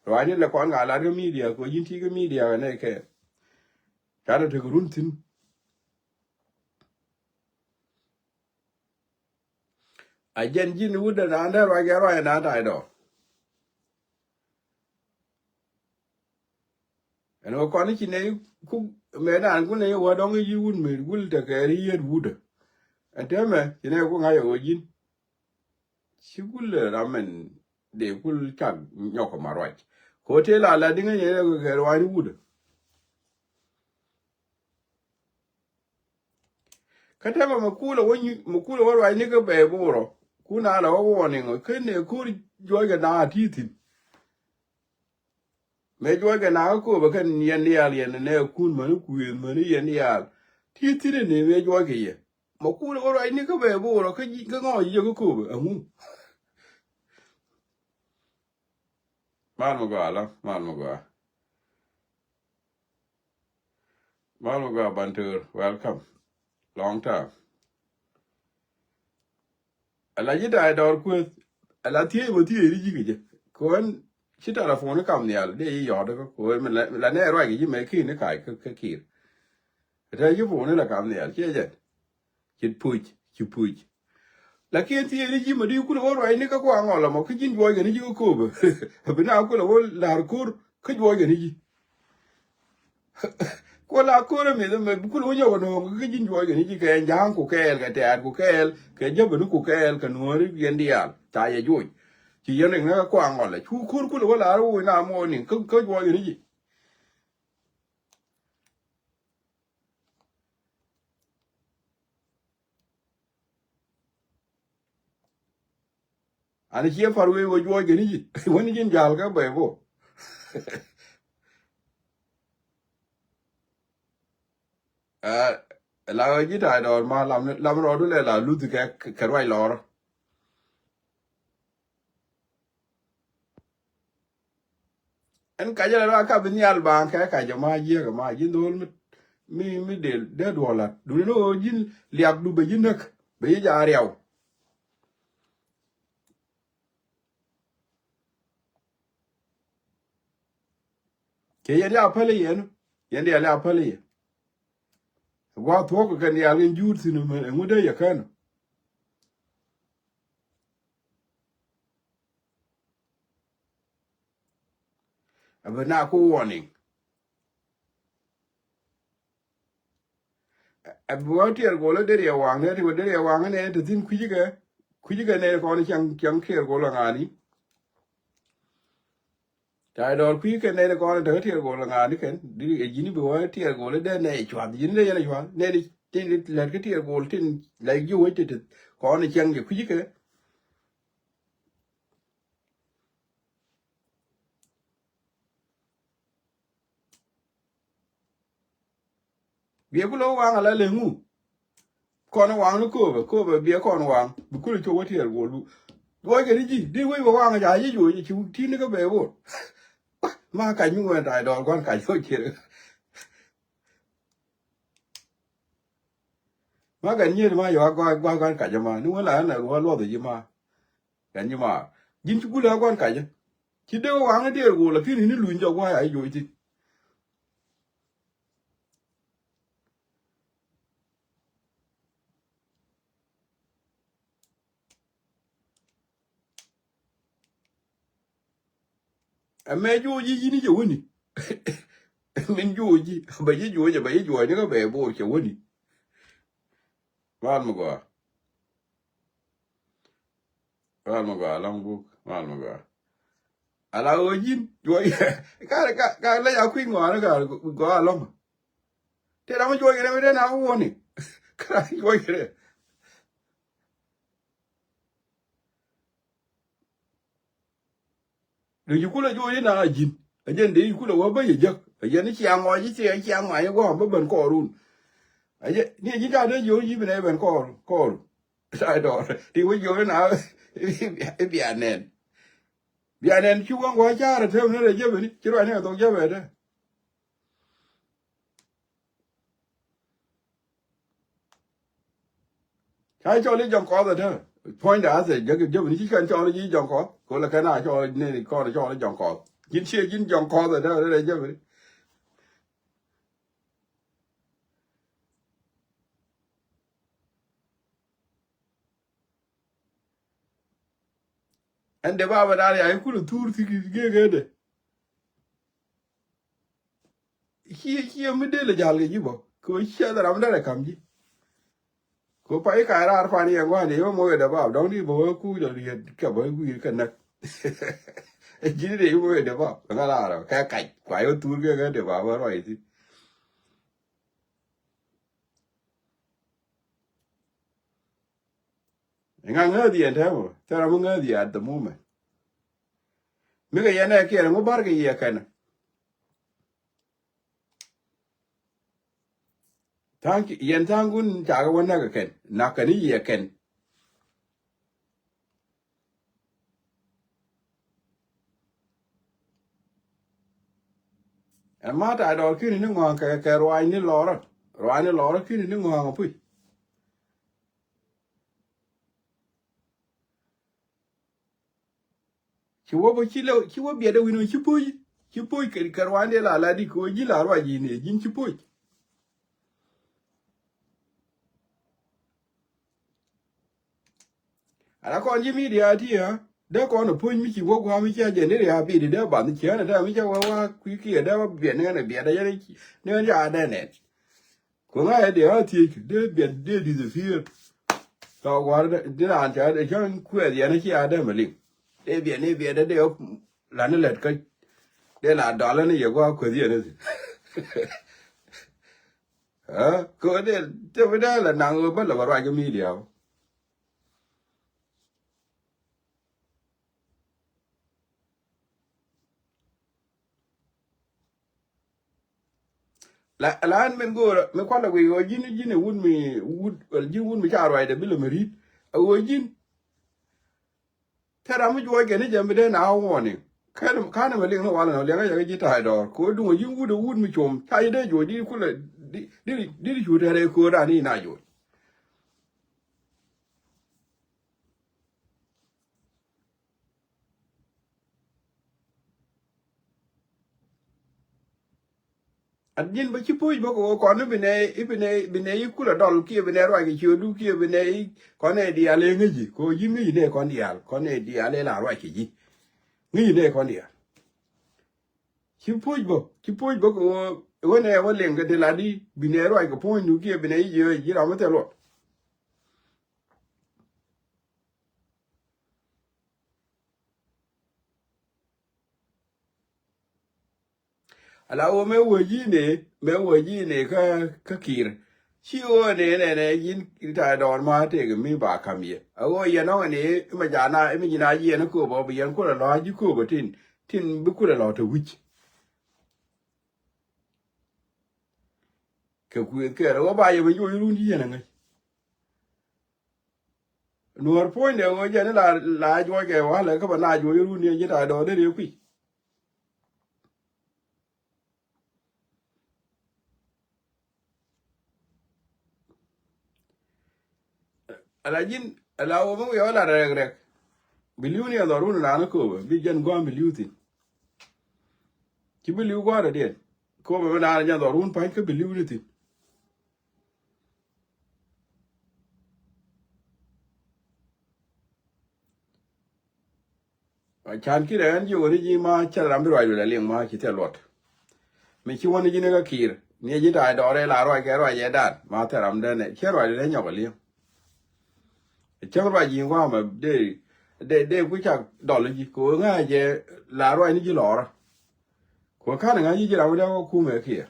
Ruac ni lɛ kɔn ŋa lat kä media kɛ ji̱n ti kä media kɛ nɛ kɛ. Canɛ tek run thi̱n. A jɛn ji̱n wut dɛ naan dee ruac kɛ ruac naan ta̱a̱ dɔɔr. Ɛn ɣöö kɔn ci nɛy kuk mɛ naan ku nɛy wä dɔ̱ŋ i̱ yi̱ wut mëë wul tekɛ ri yiet wut. Ɛn täämɛ ci nɛy ku ŋa̱c ɛ ɣöö ji̱n. Ci kul ɛ ram mɛn dee kul cak nyɔk kɛ ma ruac. Kɛ ɣöö tëë la la diŋä yɛn ɛ kɛ ruac ni wut. Kä tɛmɛ mɛ kulɛ wä nyu mɛ kulɛ wä ruacni kä bɛɛ borɔ. Kun a lɛ wä warning kä nɛ ko̱r juɔcɛ na ti thi̱n. Mɛ juɔcɛ na kä köpɛ kɛn yɛn diaal yɛn nɛ kun mäni kuëth mäni yɛn diaal. Ti thi̱n ni mɛ juɔcɛ yɛ. Mɛ kulɛ wä ruacni kä bɛɛ borɔ kä ji̱ kä ŋɔɔc ji̱ jɛ kä köpɛ ɛŋu. Mal mi gɔaa la mal mi gɔaa. Mal mi gɔaa Bantur, welcome. Long time. Ala ji̱ da̱a̱ dɔɔr kueth. Ala thiec wä thiec ri ji̱ kɛ jɛ. Kɛ ɣän ci telephone kam nhial dee yi yɔɔt kä kɛ ɣän mi la nɛ ruac kɛ ji̱ mɛ ki̱i̱n ni kac kä Kiir. Ɛ tɛ̈ ji̱ phone la kam nhial ciɛ jɛ. Ci puc ci puc. Lakin thiecni ji̱ ma di kulɛ wä ruacni kä kuaŋ ɔl ɛmɔ kä ji̱n juɔckɛ ni ji̱ kä köpä. Bi na kulɛ wä la̱r ko̱r kä juɔckɛ ni ji̱. Kuɔ la ko̱r ɛmith ɛmɛ bi kulɛ wä nyɔk ɛnɔɔŋ kä ji̱n juɔckɛ ni ji̱ kɛ ja̱a̱ŋ ku kɛɛl kɛ tɛ̈t ku kɛɛl kɛ jäpäni ku kɛɛl kɛ nuɔ̱ɔ̱ri yɛn diaal ca yɛ juɔc. Ci yɛn riŋ ni kä kuaŋ ɔl ɛ cu ko̱r kulɛ wä la̱r wä wi̱c na muɔɔni kä juɔckɛ ni ji̱. Ani ciɛ par wee wee juɔc kɛ ni ji̱ wä ni ji̱n ja̱l kä bɛy bo. La ji̱ ta̱a̱ dɔɔr ma lam rɔɔdu lɛ la luth kɛ kɛ ruac lɔɔr. Ɛn kacä la ruac ka bi nhial baaŋ kɛ kacä ma jiäk ma ji̱ dho̱o̱l mi mi mi del dee duɔl lat duni ni ɣöö ji̱n liak du bɛ ji̱ näk bɛ ji̱ ja̱a̱ riaw. Kɛ yɛn ya päl yɛn yɛn diaal ya päl yɛ. Gua̱a̱th thuɔ̱k kɛ kɛn diaal kɛn juut thi̱n ɛŋu dee yɛ kän. Ɛ bi na ku warning. Ɛ bi wä tiɛɛr gol ɛ deri ɛ waŋ nɛ ti wä deri ɛ waŋ nɛ ti thi̱n kui̱cikɛ kui̱cikɛ nɛ kɔn cäŋ cäŋ tiɛɛr gol ɛ ŋa̱ni. Ta̱a̱ dɔɔr kui̱ kɛn nɛy ni kɔn in te kä tiɛɛr gol ŋa̱a̱n ni kɛn di ɛ ji̱n i̱ bi wä tiɛɛr gol i̱ dee nɛy cua̱th ji̱n i̱ dee yɛn ɛ cua̱th nɛy ni tin lät kä tiɛɛr gol tin lɛc ji̱ wec ti ti kɔn in ciɛŋ jɛ kui̱ kɛ. Biɛ ku lo̱k waŋ ala leŋu. Kɔn waŋ ni kööbä kööbä biɛ kɔn waŋ bi kulɛ cok wä tiɛɛr guɔl du. Duɔc kɛ ni ji̱ di wec wä waŋ ca ji̱ juɔc ci ti ni kä bɛ wor. Ma kac mi wen ta̱a̱ dɔɔr gua̱n kac wä cier. Ma kɛn nyiet ma yɔ a gua̱n kac ma ni wä la ɛn a luɔth ji̱ ma. Kɛn ji̱ ma ji̱n ci kulɛ a gua̱n kac. Ci dee wä waŋ ni tiɛɛr guɔl lakin ni luny jɔk gua̱n a ji̱ juɔc ti. Ɛmɛ juɔc ji̱ ji̱n i̱ jɛ wäni. Min juɔc ji̱, bɛ ji̱ juɔc, bɛ ji̱ juɔc ni kä bɛ bo̱o̱r cɛ wäni. Mal mi gɔaa. Mal mi gɔaa lɔŋ buk, mal mi gɔaa. Ala ɣöö ji̱n juɔc ka, ka, ka lec a kui̱ ŋɔaani ka gɔaa lɔŋ. Tëë ram mi juɔc kɛ dee mi dee na wäni. Ka ram mi juɔc kɛ dee. Dee ci kulɛ juɔc in a ji̱n. A jɛn dee ci kulɛ wä bä yɛ jäk. A jɛn ni ciaŋ ŋɔc ci ciaŋ ŋɔc in gua̱a̱m bä ben kɔɔrun. A jɛn ni a ji̱n ca dee jiɔc in ci bi nɛ ben kɔɔr, kɔɔr. Ta̱a̱ dɔɔr. Ti wä jiɔc in a i̱ bia nɛn. Bia nɛn ci wä ŋuɔ ca̱a̱r a tɛm ni rɛ jɛbɛ ni. Ci ruac ni a thok jɛbɛ dee. Ca cɔl i̱ jɔŋ kɔth ɛ tɛ. Puɔ̱nydɛ athɛ jäk i̱ jäk ni ci kɛn cɔl i̱ ji̱ jɔŋ kɔth. Ko lɛ kɛn a cɔl i̱ neni kɔn cɔl i̱ jɔŋ kɔth. Ji̱n ciɛ ji̱n jɔŋ kɔth ɛ tɛ rɛ jäk ni. Ɛn de baba da̱a̱r ya i̱ kulɛ thuur thi̱k i̱ gek ɛ dɛ. Ciɛ, ciɛ mi dee lɛ ja̱l kɛ ji̱ bä. Kɛ ɣöö ciɛ dhɛ ram derɛ ka̱m ji̱. Kɛ ɣöö pay ka̱a̱c raar pan yɛ ŋuani yɛ moc kɛ dee bap dɔ̱ŋ di bä wee kuuc lɔ riet kɛ bä wi̱i̱r kɛ näk. Ji̱n dee moc kɛ dee bap kɛ ŋa̱ raar kɛ kac kua yɛ thuur kɛ kɛ dee bap wee ruac thi̱n. Ŋa ŋääthi ɛn tɛmɛ thɛrɛ mi ŋääthi at the moment. Mi kɛ yɛn ɛ kiɛn ŋu bar kɛ yɛ kɛn. Tha̱a̱ŋ yɛn tha̱a̱ŋ kun cakɛ wä näk kɛn nak kɛn i̱ yɛ kɛn. Ɛn ma ta̱a̱ dɔɔr ki̱ni ni ŋɔ̱a̱ŋ kɛ kɛ ruaacni lɔrä ruaacni lɔrä ki̱ni ni ŋɔ̱a̱ŋ puc. Ci wä bä ci lɛ ci wä biɛt ɛ wi̱n ɔ ci poc ci poc kɛ kɛ ruaacni la la di kɛ wä ji̱ la ruac ji̱ ni ji̱n ci poc. Ala kɔn ji̱ midia ti ya dee kɔn a puɔ̱ny mi ci wä gua̱a̱ mi cia jɛ ni ria bidi dee bath ciɛ ni dee mi ca wä wa kui̱ kiɛ dee wä biɛt ni ɣän a biɛt a jɛ ni ɣän ca dee nɛn. Kuŋ a yɛ dee a thiec dee biɛt dee disappear. Tɔ gua̱a̱r dee raan ca dee cä kuɛth yɛn a cia dee mi liŋ dee biɛt ni biɛt dee dee la ni lɛt kä dee la dɔl ni yɛ gua̱a̱ kuɛth yɛn a thiec. Ɛ kɛ ɣöö dee te bi dee la naŋ ɣöö bä lɛ bä ruac kä midia. La la ɛn min go̱o̱rä mi kualɛ wi̱i̱ ɣöö ji̱n ji̱n ɛ wut mi wut ji̱n wut mi ca ruacdɛ bi lɛ mi ri̱t. A ɣöö ji̱n Thɛra mi juɔc kɛ ni jɛ mi dee na warning. Kɛn kanɛ mi liŋ ni walɛ nɔ liɛŋä yɛ kä ji̱ ta̱a̱ dɔɔr kɛ ɣöö duŋ ɛ ji̱ wut ɛ wut mi com ca ji̱ dee juɔc di kulɛ di di cu tɛrɛ kööran ni na juɔc. At ji̱n bä ci puc bä kɛ ɣöö kɔn i̱ bi nɛ i̱ bi nɛ bi nɛ i̱ kulɛ dɔl kiɛ bi nɛ ruac kɛ ciötdu kiɛ bi nɛ i̱ kɔn ɛ diaal ɛ ŋäci kɛ ɣöö ji̱n ŋäci nɛ kɔn diaal kɔn ɛ diaal ɛ la ruac kɛ ji̱. Ŋäci nɛ kɔn diaal. Ci puc bä ci puc bä kɛ ɣöö ɣän ɛ wä liŋ kɛ ti la di bi nɛ ruac kɛ puɔ̱nydu kiɛ bi nɛ i̱ jiö ji̱ ram mi thil luɔt. Ala ɣöö mëë wee ji̱ nɛ mëë wee ji̱ nɛ kä kä ki̱i̱r. Ci ɣöö nɛ nɛ nɛ ji̱n ta̱a̱ dɔɔr ma tëëk mi ba ka̱m yɛ a ɣöö yɛn ɣän i̱ ma jana i̱ mi ji̱n a jiɛn kööbä bi yɛn kulɛ lɔ a ji̱ kööbä tin tin bi kulɛ lɔ te wi̱c. Kɛ kuëëth kɛɛr ɣöö ba yɛ mi joc run ji̱ yɛn a ŋäc. Nuɔ̱ɔ̱r puɔ̱nydɛ ɣöö jɛn i̱ la la juɔc kɛ walɛ kä bɛ na juɔc run yɛn ji̱ ta̱a̱ dɔɔr dee riek kui̱. Ala ji̱n ala wä mi wiɛ wä la rɛk rɛk. Biliuni ɛ dhɔr wun naan kööbä bi jɛn gua̱a̱m biliu thi̱n. Ci biliu gua̱a̱r dɔ̱diɛn kööbä mi naan jɛn dhɔr wun pa̱ny kä biliuni thi̱n. Can ki̱n ɛ ɣän jiök ɣän ji̱ ma cä ram bi ruac luɛl aliŋ ma ci thil luɔt. Mi ci wäni ji̱n kä Kiir ni ji̱ Ta̱a̱ Dɔɔr ɛ la ruac kɛ ruac ɛ dan ma thɛr ram dɛn ɛ cɛ ruac dɛ nyɔk ɛ li̱em. Cäŋ ruac ji̱ ŋuamɛ dee dee dee ku cak dɔl ji̱ kɛ ɣöö ŋa̱cɛ la ruac ni ji̱ lɔɔrä. Kɛ ɣöö ka̱n ŋa̱c ji̱ ji̱ ram dee wä kumɛ kiɛ.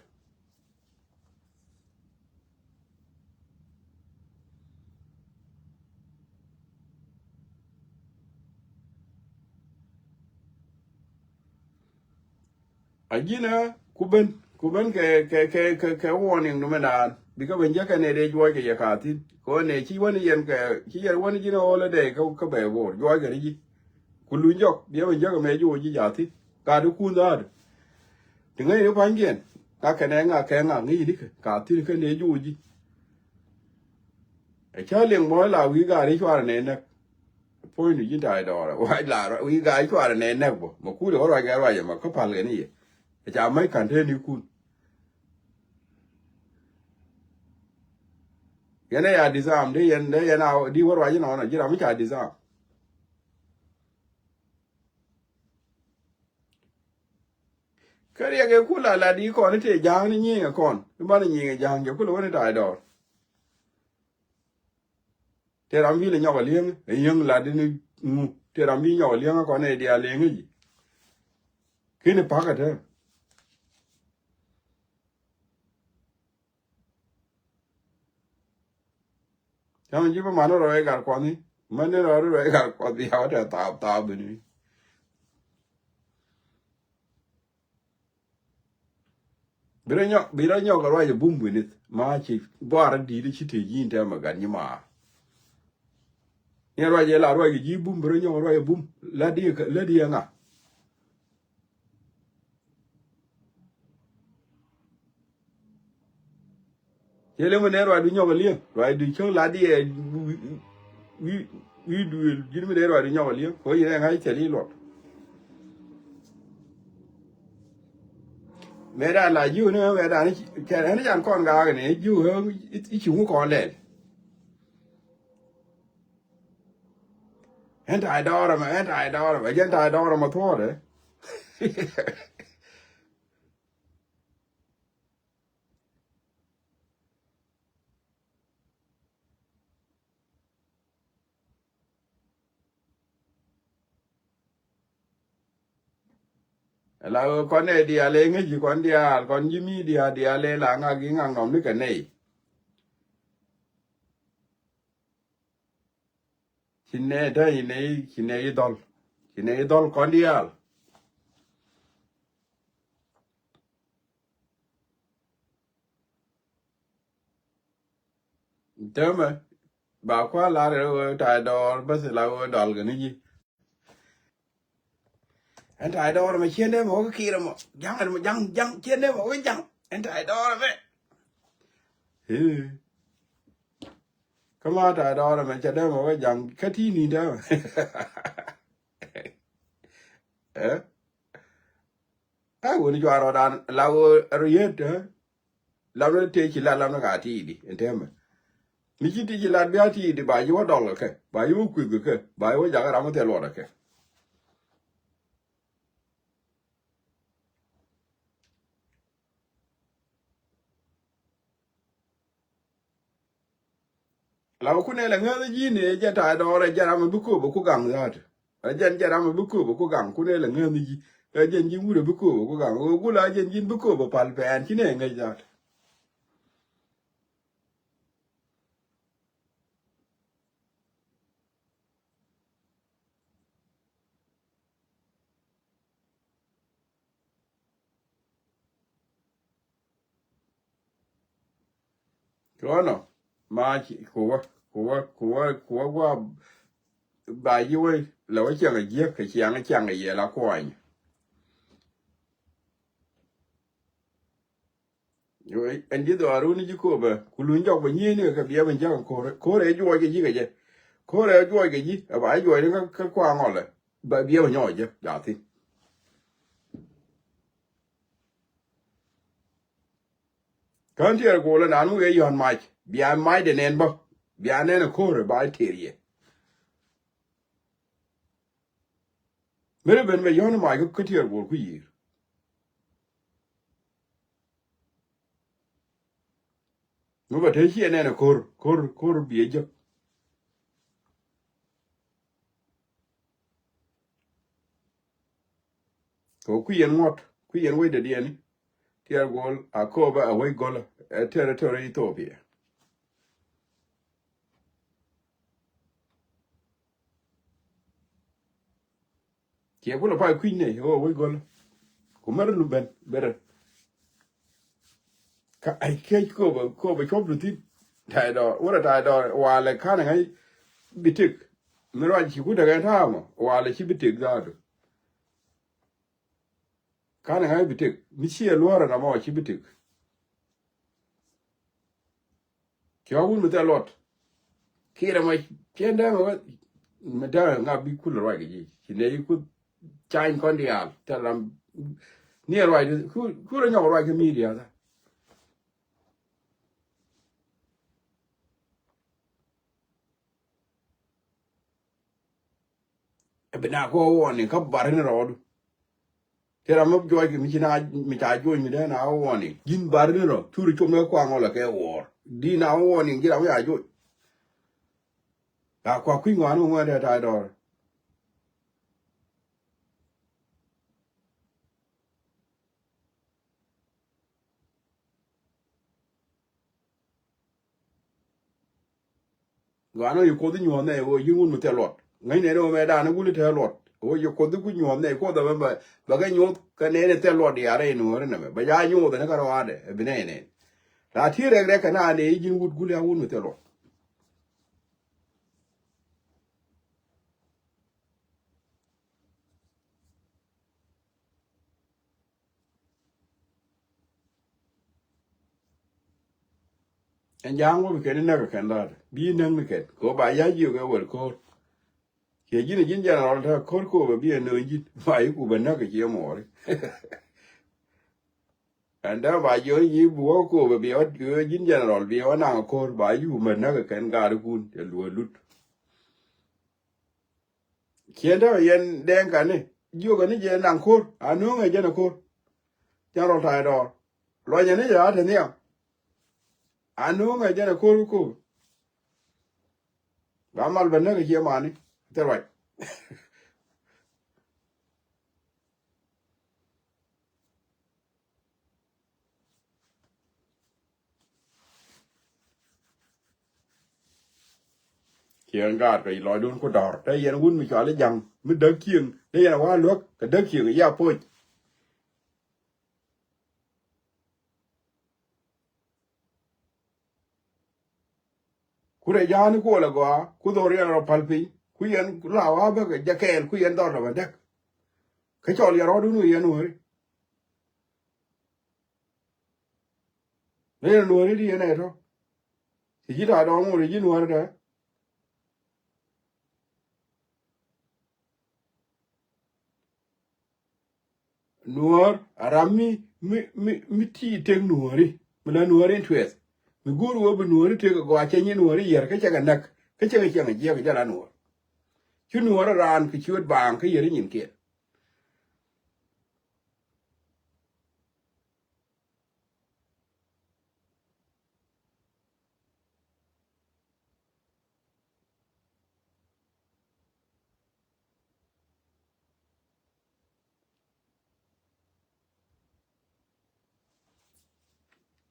A ji̱n ɛ ku ben ku ben kɛ kɛ kɛ kɛ kɛ warning du mɛ naan bikɛ ben jäkɛ nɛ dee juɔc kɛ yɛ ka̱thi̱n kɛ ɣöö nɛ ci wäni yɛn kɛ ci yɛn wäni ji̱n ɛ holiday kä kä bɛ bo̱o̱r juɔc kɛ ri ji̱. Ku luny jɔk biɛ ben jäkɛ mɛ juɔc ji̱ ja̱thi̱n. Gat ikun dhaadu. Ti ŋäcni pa̱nykiɛn ka kɛnɛ ŋa kɛ ŋa ŋäcni kɛ ka̱thi̱n kɛn dee juɔc ji̱. Ɛ cä liŋ bä la wi̱i̱ gaari cuarɛ nɛ näk. Puɔ̱nydu ji̱n Ta̱a̱ Dɔɔr wac la wi̱i̱ gaari cuarɛ nɛ näk bä mɛ kuulɛ wä ruac kɛ ruac ɛmɛ kä pal kɛ ni yɛ. Ɛ ca mäc ka̱n te ni kun. Yɛn ɛ ya disarm dee yɛn dee yɛn a di wä ruac inɔnɔ ji̱ ram mi ca disarm. Kä riɛk ɛ kula la di kɔn i̱ tëë ja̱a̱ŋ ni nyiŋɛ kɔn i̱ banɛ nyiŋɛ ja̱a̱ŋ jɛ kula wäni Ta̱a̱ Dɔɔr. Tëë ram bi lɛ nyɔk ɛ li̱eŋ ɛ yieŋ la di ni ŋu tëë ram bi nyɔk ɛ li̱eŋ ɛ kɔn ɛ diaal li̱eŋ ɛ ji̱. Kini pa̱kä te. Cäŋ ji̱ bä man rɔ i̱ gat kuɔth i̱ män ni rɔ rɔ i̱ gat kuɔth i̱ yaw tɛ thaap thaap ini. Bi rɔ nyɔk bi rɔ nyɔk ruac ɛ bum wi̱nith ma ci buar di̱i̱t ci te ji̱n tɛmɛ gat nyi maar. Ni ruac ɛ la ruac kɛ ji̱ bum bi rɔ nyɔk ruac ɛ bum la di la di ɛ ŋa. Cɛ lem mi nɛ ruacdu nyɔk li̱eŋ ruacdu cäŋ lat diɛ wi̱i̱ duëël ji̱n mi nɛ ruacdu nyɔk li̱eŋ kɛ wä ji̱ nɛ ŋa̱c cɛ li̱i̱ luɔt. Mɛ dan la ji̱ wä ni mɛ dan cɛ ni can kɔn gaak ni ji̱ wä i̱ ci ŋu kɔn lɛl. Ɛn ta̱a̱ dɔɔrɛ mɛ ɛn ta̱a̱ dɔɔrɛ mɛ jɛn ta̱a̱ dɔɔrɛ mɛ thuɔɔrɛ. La ɣöö kɔn ɛ diaal ɛ ŋäc ji̱ kɔn diaal kɔn ji̱ mi diaal diaal ɛ la ŋak i̱ ŋak nɔm ni kɛ nɛy. Ci nɛ däny nɛ ci nɛ i̱ dhɔl ci nɛ i̱ dhɔl kɔn diaal. Täämɛ ba kua̱r lar rɛ ɣöö ta̱a̱ dɔɔr bäth la ɣöö dɔl kɛ ni ji̱. Ɛn ta̱a̱ dɔɔr mɛ ciendɛ mɛ wä kä kiɛrɛ mɔ ja̱ŋ ɛn mɔ ja̱ŋ ja̱ŋ ciendɛ mɛ wä ja̱ŋ ɛn ta̱a̱ dɔɔr mɛ. Kä ma ta̱a̱ dɔɔr mɛ cɛ dee mɛ wä ja̱ŋ kä ti̱i̱ ni̱n täämɛ. Ɛ wuni juaar rɔɔdan la wä riet. Lamni tëë ci lat lamni ka ti̱i̱di ɛn täämɛ. Mi ci ti ci lat bia ti̱i̱di ba yi wä dɔl kɛ kɛ ba yi wä kui̱th kɛ kɛ ba yi wä jakä ram wä thil luɔt kɛ kɛ. La wä kunɛ lɛ ŋäth ji̱ ni jɛ ta̱a̱ dɔɔr ɛ jɛ ram bi kööbä ku gaŋ dha̱a̱t. Ɛ jɛn jɛ ram bi kööbä ku gaŋ kunɛ lɛ ŋäth ji̱. Ɛ jɛn ji̱ wurɛ bi kööbä ku gaŋ ɛ gula jɛn ji̱n bi kööbä pal pɛɛn ci nɛ ŋäc dha̱a̱t. Kɔnɔ ma ci kuwä kuwä kuwä kuwä gua. Ba yi wä la wä ciaŋ a jiäk kɛ ciaŋ ciaŋ a yɛl a kuany. Ɛn ji̱ dhɔaarun ji̱ kööbä ku luny jɔk bä nyieni kɛ biɛ bä ja̱k ko̱rɛ ko̱rɛ juɔc kɛ ji̱ kɛ jɛ. Ko̱rɛ juɔc kɛ ji̱ ɛ ba juɔc ni kä kuaŋ ɔlɛ. Ba biɛ bä nyɔk jɛ ja̱thin. Kään tiɛɛr go̱o̱lä naan mi wee yɔ̱a̱n mac bia macdɛ nɛn bä bia nɛn ɛ ko̱rɛ ba tëër yɛ. Meri ben bɛ yɔ̱n mac kä tiɛɛr go̱o̱l ku yi̱i̱r. Mi bɛ te ciɛ nɛn ɛ ko̱r, ko̱r, ko̱r biɛ jek. Kɛ kui̱ ɛn ŋuɔ̱t, kui̱ ɛn wec dee diɛni. Tiɛɛr guɔl a kööbä a wec gɔlä ɛ territory Ethiopia. Kiɛ kulɛ pay kui̱ny nɛy ɣöö wec gɔl. Ku mɛr lu ben berɛ. Ka ay kec kööbä, kööbä cuɔp du thi̱n. Ta̱y dɔɔr wurɛ ta̱y dɔɔr walɛ ka̱n ŋa̱c bi tëk. Mi ruac ci ku tekɛ ta̱a̱ mɔ walɛ ci bi tëk dhaadu. Ka̱n ŋa̱c bi tëk mi ciɛ luɔ̱ɔ̱rɛ na mɔ ci bi tëk. Ci ɣɔ̱k wun mi thil luɔt. Kiɛ rɛ mɔ ciɛ dee mɛ wä mi dee ŋa bi kul ruac kɛ ji̱ ci nɛ yi kuth. Cany kɔn diaal thil ram. Ni ruac ku rɛ nyɔk ruac kɛ media tha. Ɛ bi na kɔ warning kä bar ni rɔɔdu. Ti ram mi juɔc kɛ mi ci na mi ca juɔc mi dee na warning. Ji̱n bar ni rɔ curi com ni kuaŋ ɔ lɛ kɛ wɔɔr. Di na warning ji̱ ram mi ca juɔc. Ka kua kui̱ ŋɔani ŋuɛn dee ta̱a̱ dɔɔr. Gɔaa nɔ yi Kuoth inyuɔ̱th nɛy ɣöö yi̱n wun mi thil luɔt. Ŋäcnɛ ni ɣöö mɛ da̱a̱n i̱ guli te luɔt ɣöö yi Kuoth i̱ ku nyuɔ̱th nɛy Kuoth ɛmɛ bɛ kɛ nyuɔ̱th kɛ nɛy ni thil luɔt diaal rɛy nuɔ̱ɔ̱ri nɛmɛ bɛ ja̱ nyuɔ̱th ɛn kä rɔaadɛ ɛ bi nɛy nɛn. La ti rɛk rɛk kɛ naan ɛ i̱ ji̱n wut guli a wun mi thil luɔt. Ɛn ja̱a̱ŋ wä bi kɛn inäk kɛ kɛn la̱t bi inäk ni kɛn kɛ wä ba ya̱c jiök ɛ wɛl ko̱r. Ciɛ ji̱n ɛ ji̱n jɛnɛrɔl te ko̱r ko̱o̱p ɛ bi ɛ nööny ji̱n ba i̱ ku bɛ näk kɛ ciɛ muɔɔri. Ɛn dee ba jiök i̱ bi wä ko̱o̱p ɛ bi ɛ ji̱n jɛnɛrɔl bi ɛ wä naŋ ko̱r ba i̱ ku bɛ näk kɛ kɛn gaarikun cɛ luɔ̱ɔ̱l lut. Ciɛn te yɛn dɛɛŋ kani jiök ani jɛ naŋ ko̱r a nööŋɛ jɛn ɛ ko̱r. Cɛn rɔ ta̱a̱ dɔɔr luɔnyɛ ni jɛ a te nhiam. A nööŋɛ jɛn ɛ ko̱r ko̱r. Ba mal bɛ näk ɛ ciɛ mani thil ruac. Ciɛ ŋa̱a̱t kɛ lɔcdun ku dɔ̱r te yɛn wun mi cɔal i̱ ja̱ŋ mi däk cieŋ te yɛn a wa luäk kɛ däk cieŋ ya poc. Ku rɛy ja̱a̱ni kuɔl agɔaa ku dhɔr yɛn rɔ pal piny ku yɛn la wa bäkɛ jɛ kɛɛl ku yɛn dhɔr lɔ bɛ däk. Kä cɔl yɛn rɔɔdun wi̱i̱ yɛn wääri. Ni yɛn nuɔ̱ɔ̱ri di yɛn ɛ tɔ. Ti ji̱ ta̱a̱ dɔɔŋ wä ri ji̱ nuɔ̱ɔ̱ri tɛ. Nuɔ̱ɔ̱r a ram mi mi mi mi ti tek nuɔ̱ɔ̱ri mi la nuɔ̱ɔ̱ri in tuɛth. Mi go̱o̱r wä bi nuɔ̱ɔ̱ri tek a gɔaa cɛ nyi nuɔ̱ɔ̱ri yɛr kä cɛ kɛ näk kä cɛ kɛ ciɛŋ a jiɛk a jɛ la nuɔ̱ɔ̱r. Ci nuɔ̱ɔ̱r a raan kɛ ciöt baaŋ kä yɛr inyin kiɛn.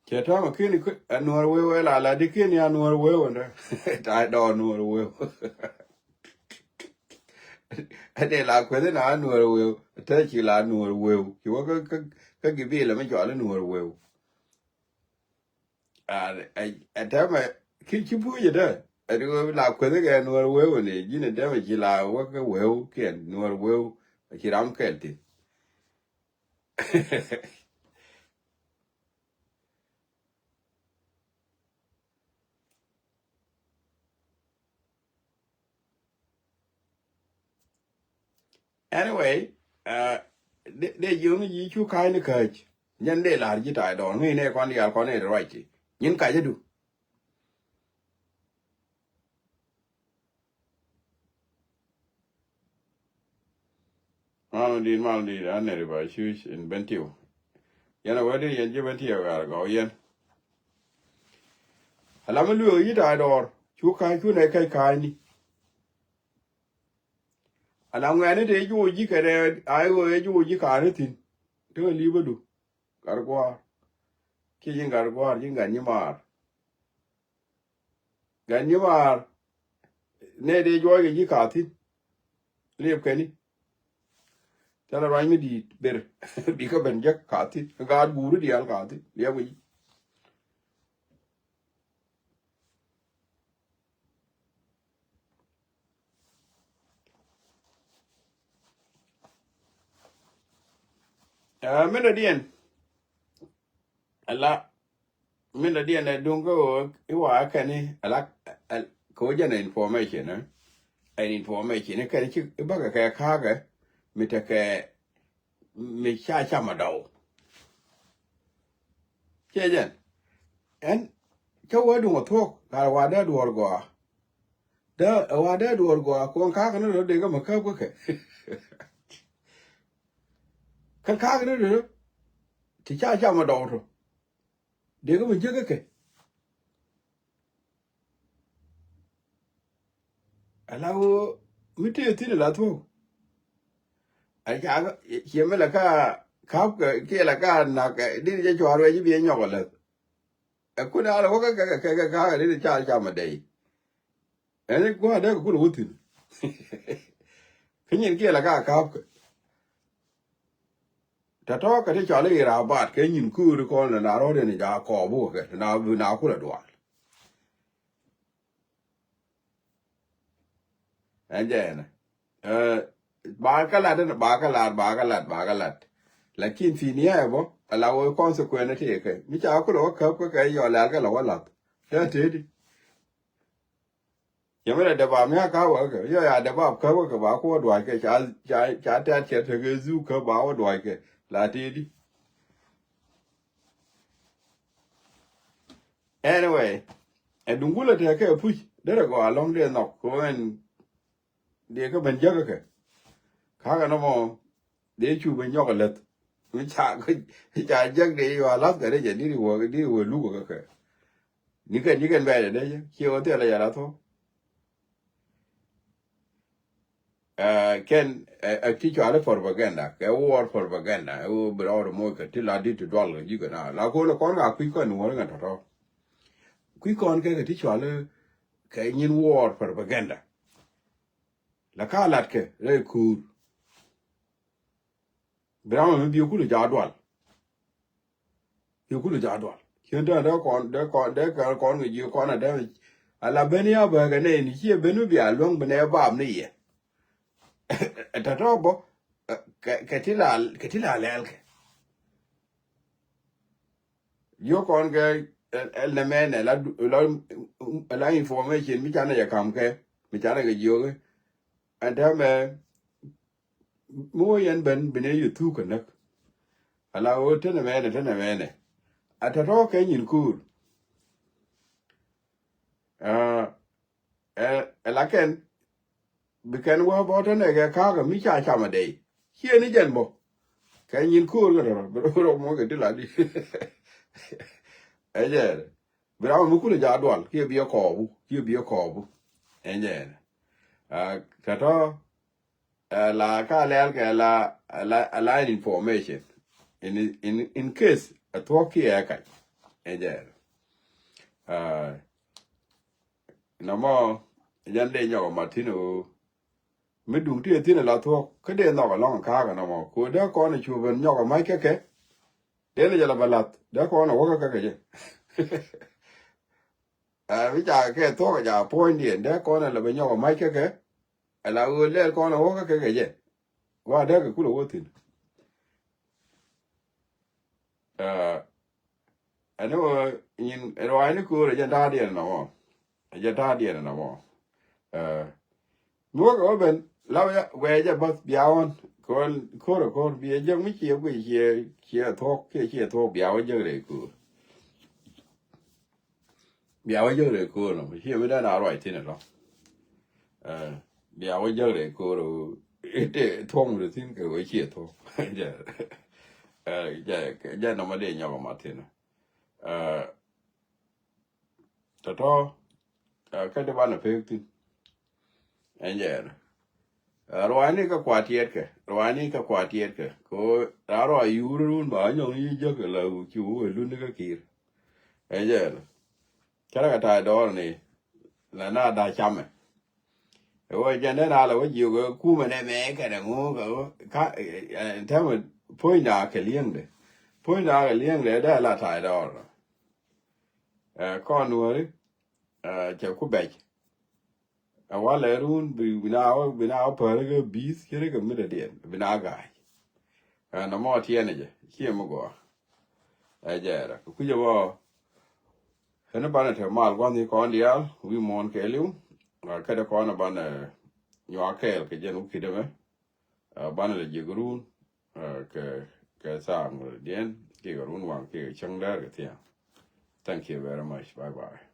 Cɛ tɔ̱mɛ kini ɛ nuɔ̱ɔ̱r weu ɛ la la di kini a nuɔ̱ɔ̱r weu ɛndɛ. Ta̱a̱ dɔɔ nuɔ̱ɔ̱r weu. Ɛ dee la kueth ina a nuɔ̱ɔ̱r weu ɛ te ci la nuɔ̱ɔ̱r weu ci wä kä kä kä gibilɛ mi cɔal i̱ nuɔ̱ɔ̱r weu. Ɛ tɛmɛ ki ci puc ɛ dee ɛ di la kueth kɛ nuɔ̱ɔ̱r weu ni ji̱n ɛ dɛmɛ ci la wä kä weu kiɛn nuɔ̱ɔ̱r weu. Ci ram kɛl ti. Anyway, dee jiöŋ ji̱ cu ka̱a̱cni käc. Nyɛn dee la̱r ji̱ ta̱a̱ dɔɔn ŋäcnɛ kɔn diaal kɔn ɛ ruac ti nyin kacädu. Mal mi di̱i̱t, mal mi di̱i̱t, an nɛri ba cuc in Bentiu. Yɛn a wee di yɛn ji̱ Bentiu ɣaar gɔw yɛn. Ala mi lueek yi ta̱a̱ dɔɔr cu ka̱a̱c cu nɛ kɛc ka̱a̱cni. Ala ŋuɛ̈ni tëë juɔc ji̱ kɛnɛ a i̱ ɣöö ɛ juɔc ji̱ ka̱a̱ni thi̱n. Tekɛ li̱i̱pädu gat gua̱a̱r. Kiɛ ji̱n gat gua̱a̱r ji̱n gat nyimaar. Gat nyimaar nɛ tëë juɔc kɛ ji̱ ka̱a̱ thi̱n. Liɛpkɛni. Thilɛ ruac mi di̱i̱t ber bikɛ ben jek ka̱a̱ thi̱n gaat guuri diaal ka̱a̱ thi̱n liɛp kɛ ji̱. Aa, min dɔ̱diɛn ala min dɔ̱diɛn ɛ duŋ kä ɣöö i̱ wa kɛn i̱ ala kɛ wä jɛn ɛ information ɛ ɛn information i̱ kɛn i̱ ci i̱ bäkɛ kɛ ka̱a̱kɛ mi tekɛ mi ca cam a dɔw. Ciɛ jɛn ɛn cä wä duŋ a thuɔ̱k lar wa dee duɔ̱ɔ̱r gɔaa. Dee ɛ wa dee duɔ̱ɔ̱r gɔaa kuɔn ka̱a̱k ni rɔ dee kä mi käp kä kɛ. Kä ka̱a̱k ni rɔ ti ca cam a dɔw tɔ dee kä mi jek kä kɛ. Ala ɣöö mi tëë thi̱n ala thuɔ̱k. A ca ciɛ mi la ka ka̱p kɛ kiɛ la ka nak dini jɛ cua̱r wɛ ji̱ biɛ nyɔk a läth. Ɛ kun ala wä kä kɛ kɛ kɛ ka̱k dini ca ca ma dɛy. Ɛn i̱ gua̱a̱r dee kɛ kun wä thi̱n. Kä nyin kiɛ la ka ka̱p kɛ. Tɔ̱tɔ̱ kɛ ti cɔl i̱ rabat kɛ nyin kuuri kɔn lɛ na rɔ̱t in ja kɔɔbu kɛ na na kulɛ dual. Ɛn jɛ ɛnɛ. Ɛ, ba kä lat ɛn ba kä lat ba kä lat ba kä lat. Lakin fi nihaya bä ala wä consequence ti kɛ mi ca kulɛ wä käp kɛ kɛ yɔ lɛl kɛ la wä lath. Tɛ teti. Yɛmɛ la dɛbap mi a ka̱p wä kɛ yɔ ya dɛbap käp wä kɛ ba kuɔ duac kɛ ca ca ca tɛt cɛ tekɛ zuk käp ba wä duac kɛ la teti. Anyway, ɛ duŋ kulɛ tekɛ puc derɛ gɔaa lɔ̱ŋ dee nhɔk kɛ ɣän dee kä ben jäkä kɛ. Ka̱kä nɔmɔ dee cu ben nyɔk a läth. Mi ca ca jäk dee yua lath kɛ rɛc a diri wä diri wä luk kɛ kɛ. Nikɛn nikɛn bɛɛdɛ dee jɛ ciɛ wä thilɛ yɛ la thok. Ɛ kɛn ɛ ti cuali propaganda kɛ war propaganda ɛ wä bi rɔɔd moc kɛ ti la dit ti dual kɛ ji̱ kɛ na la ko̱n kɔn ka kui̱ kɔn ni wä ri ŋɛ tɔtɔ. Kui̱ kɔn kɛ kɛ ti cuali kɛ nyin war propaganda. La ka lat kɛ rɛy kuur. Bi ram mi bi kulu ja dual. Bi kulu ja dual. Cien dee dee kɔn dee kɔn dee kɛn kɔn ŋa ji̱ kɔn a dee. Ala ben ya bɛ kɛ nɛ ni cie ben mi bia luäŋ bi nɛ bap ni yɛ. Tɔtɔ bɔ kɛ ti la kɛ ti la lɛl kɛ. Jiök kɔn kɛ ɛl nɛ mɛnɛ la la information mi canɛ jɛ kam kɛ mi canɛ kɛ jiök. Ɛn tɛmɛ mi wä yɛn ben bi nɛ yɛ thuk kɛ näk. Ala wä tenɛ mɛnɛ tenɛ mɛnɛ a tɔtɔ kɛ nyin kuur. Ɛ ɛ la kɛn bi kɛn wä bä tɔnɛ kɛ ka̱kä mi ca cam a dɛy. Ciɛ ni jɛn bä kɛ nyin ko̱o̱r kɛ tɔrɔ bi rɔ mɔ kɛ ti la di. Ɛ jɛ bi ram mi kulɛ ja dual kiɛ bi ɛ kɔɔbu kiɛ bi ɛ kɔɔbu. Ɛ jɛ kɛ tɔ ɛ la ka lɛl kɛ la la la information in in in case a thuɔk kiɛ ɛ kac. Ɛ jɛ nɔmɔ jɛn dee nyɔk mat thi̱n ɣöö mi duŋ ti thi̱n la thuɔ̱k kä dee nhɔk alɔŋ ka̱a̱k nɔmɔ ku dee kɔn cu ben nyɔk mac kɛ kɛ. Dee ni jɛ la bɛ lath dee kɔn a wäkä kɛ kɛ jɛ. Ɛ mi ca kɛ thuɔ̱k a ca puɔ̱nydiɛn dee kɔn a la bɛ nyɔk mac kɛ kɛ. Ɛ la ɣöö lɛl kɔn a wäkä kɛ kɛ jɛ. Wa dee kɛ kulɛ wä thi̱n. Ɛ Ɛn ɣöö nyin ruaacni köör ɛ jɛn ta̱a̱diɛn ɛnɔmɔ. Ɛ jɛn ta̱a̱diɛn ɛnɔmɔ. Ɛ mi wä kɛ wä ben la wä ya guɛɛ jɛ bäth bia ɣɔn köör köör ɛ köör biɛ jek mi ciɛ guic ciɛ ciɛ thuɔ̱k kiɛ ciɛ thuɔ̱k bia wä jek rɛy köör. Bia wä jek rɛy köör nɔmɔ ciɛ mi dee na ruac thi̱n ɛtɔ. Ɛ bia wä jek rɛy köör ɛ te thuɔ̱k mi dee thi̱n kɛ wä ciɛ thuɔ̱k. Jɛ ɛ jɛ jɛ nɔmɔ dee nyɔk ɛma thi̱n. Ɛ tɔ̱tɔ̱. Kä ti banɛ pek thin. Ɛn jɛɛn. Ruaani kä kuat yɛtkɛ, ruaani kä kuat yɛtkɛ kɛ ɣöö raa ruac yuur run ba nyɔŋ yi jek la ci wee luni kä kiir. Ɛn jɛɛn. Cä rɛ kɛ ta̱a̱ dɔɔr ni la na da̱ camɛ. Ɛ wee jɛn dee na la wä jiök ɛ kumɛ nɛ mɛ kɛnɛ ŋu kɛ ɣöö ka ɛn tɛmɛ puɔ̱nyda kɛ li̱eŋdɛ. Puɔ̱nyda kɛ li̱eŋdɛ dee la ta̱a̱ dɔɔr. Ɛ kɔn nuɔ̱ri ɛ cɛ ku bɛc. Ɛ walɛ run bi na wä bi na wä päri kɛ bi̱i̱th ci ri kɛ mi dee diɛn bi na ga̱a̱c. Ɛ nɔmɔ tiɛnɛ jɛ ciɛ mi gɔaa. Ɛ jɛɛrɛ kɛ kui̱cɛ bɔ. Ɛn banɛ te mal gua̱n ni kɔn diaal wi̱i̱ muɔ̱ɔ̱n kɛɛliw. Kä dee kɔn banɛ nyuak kɛɛl kɛ jɛn wä ki̱dɛ mɛ. Banɛ lɛ jiɛk run kɛ kɛ thaam diɛn kikɛ run waŋ kikɛ cäŋ däär kɛ thia̱a̱ŋ. Thank you very much. Bye bye.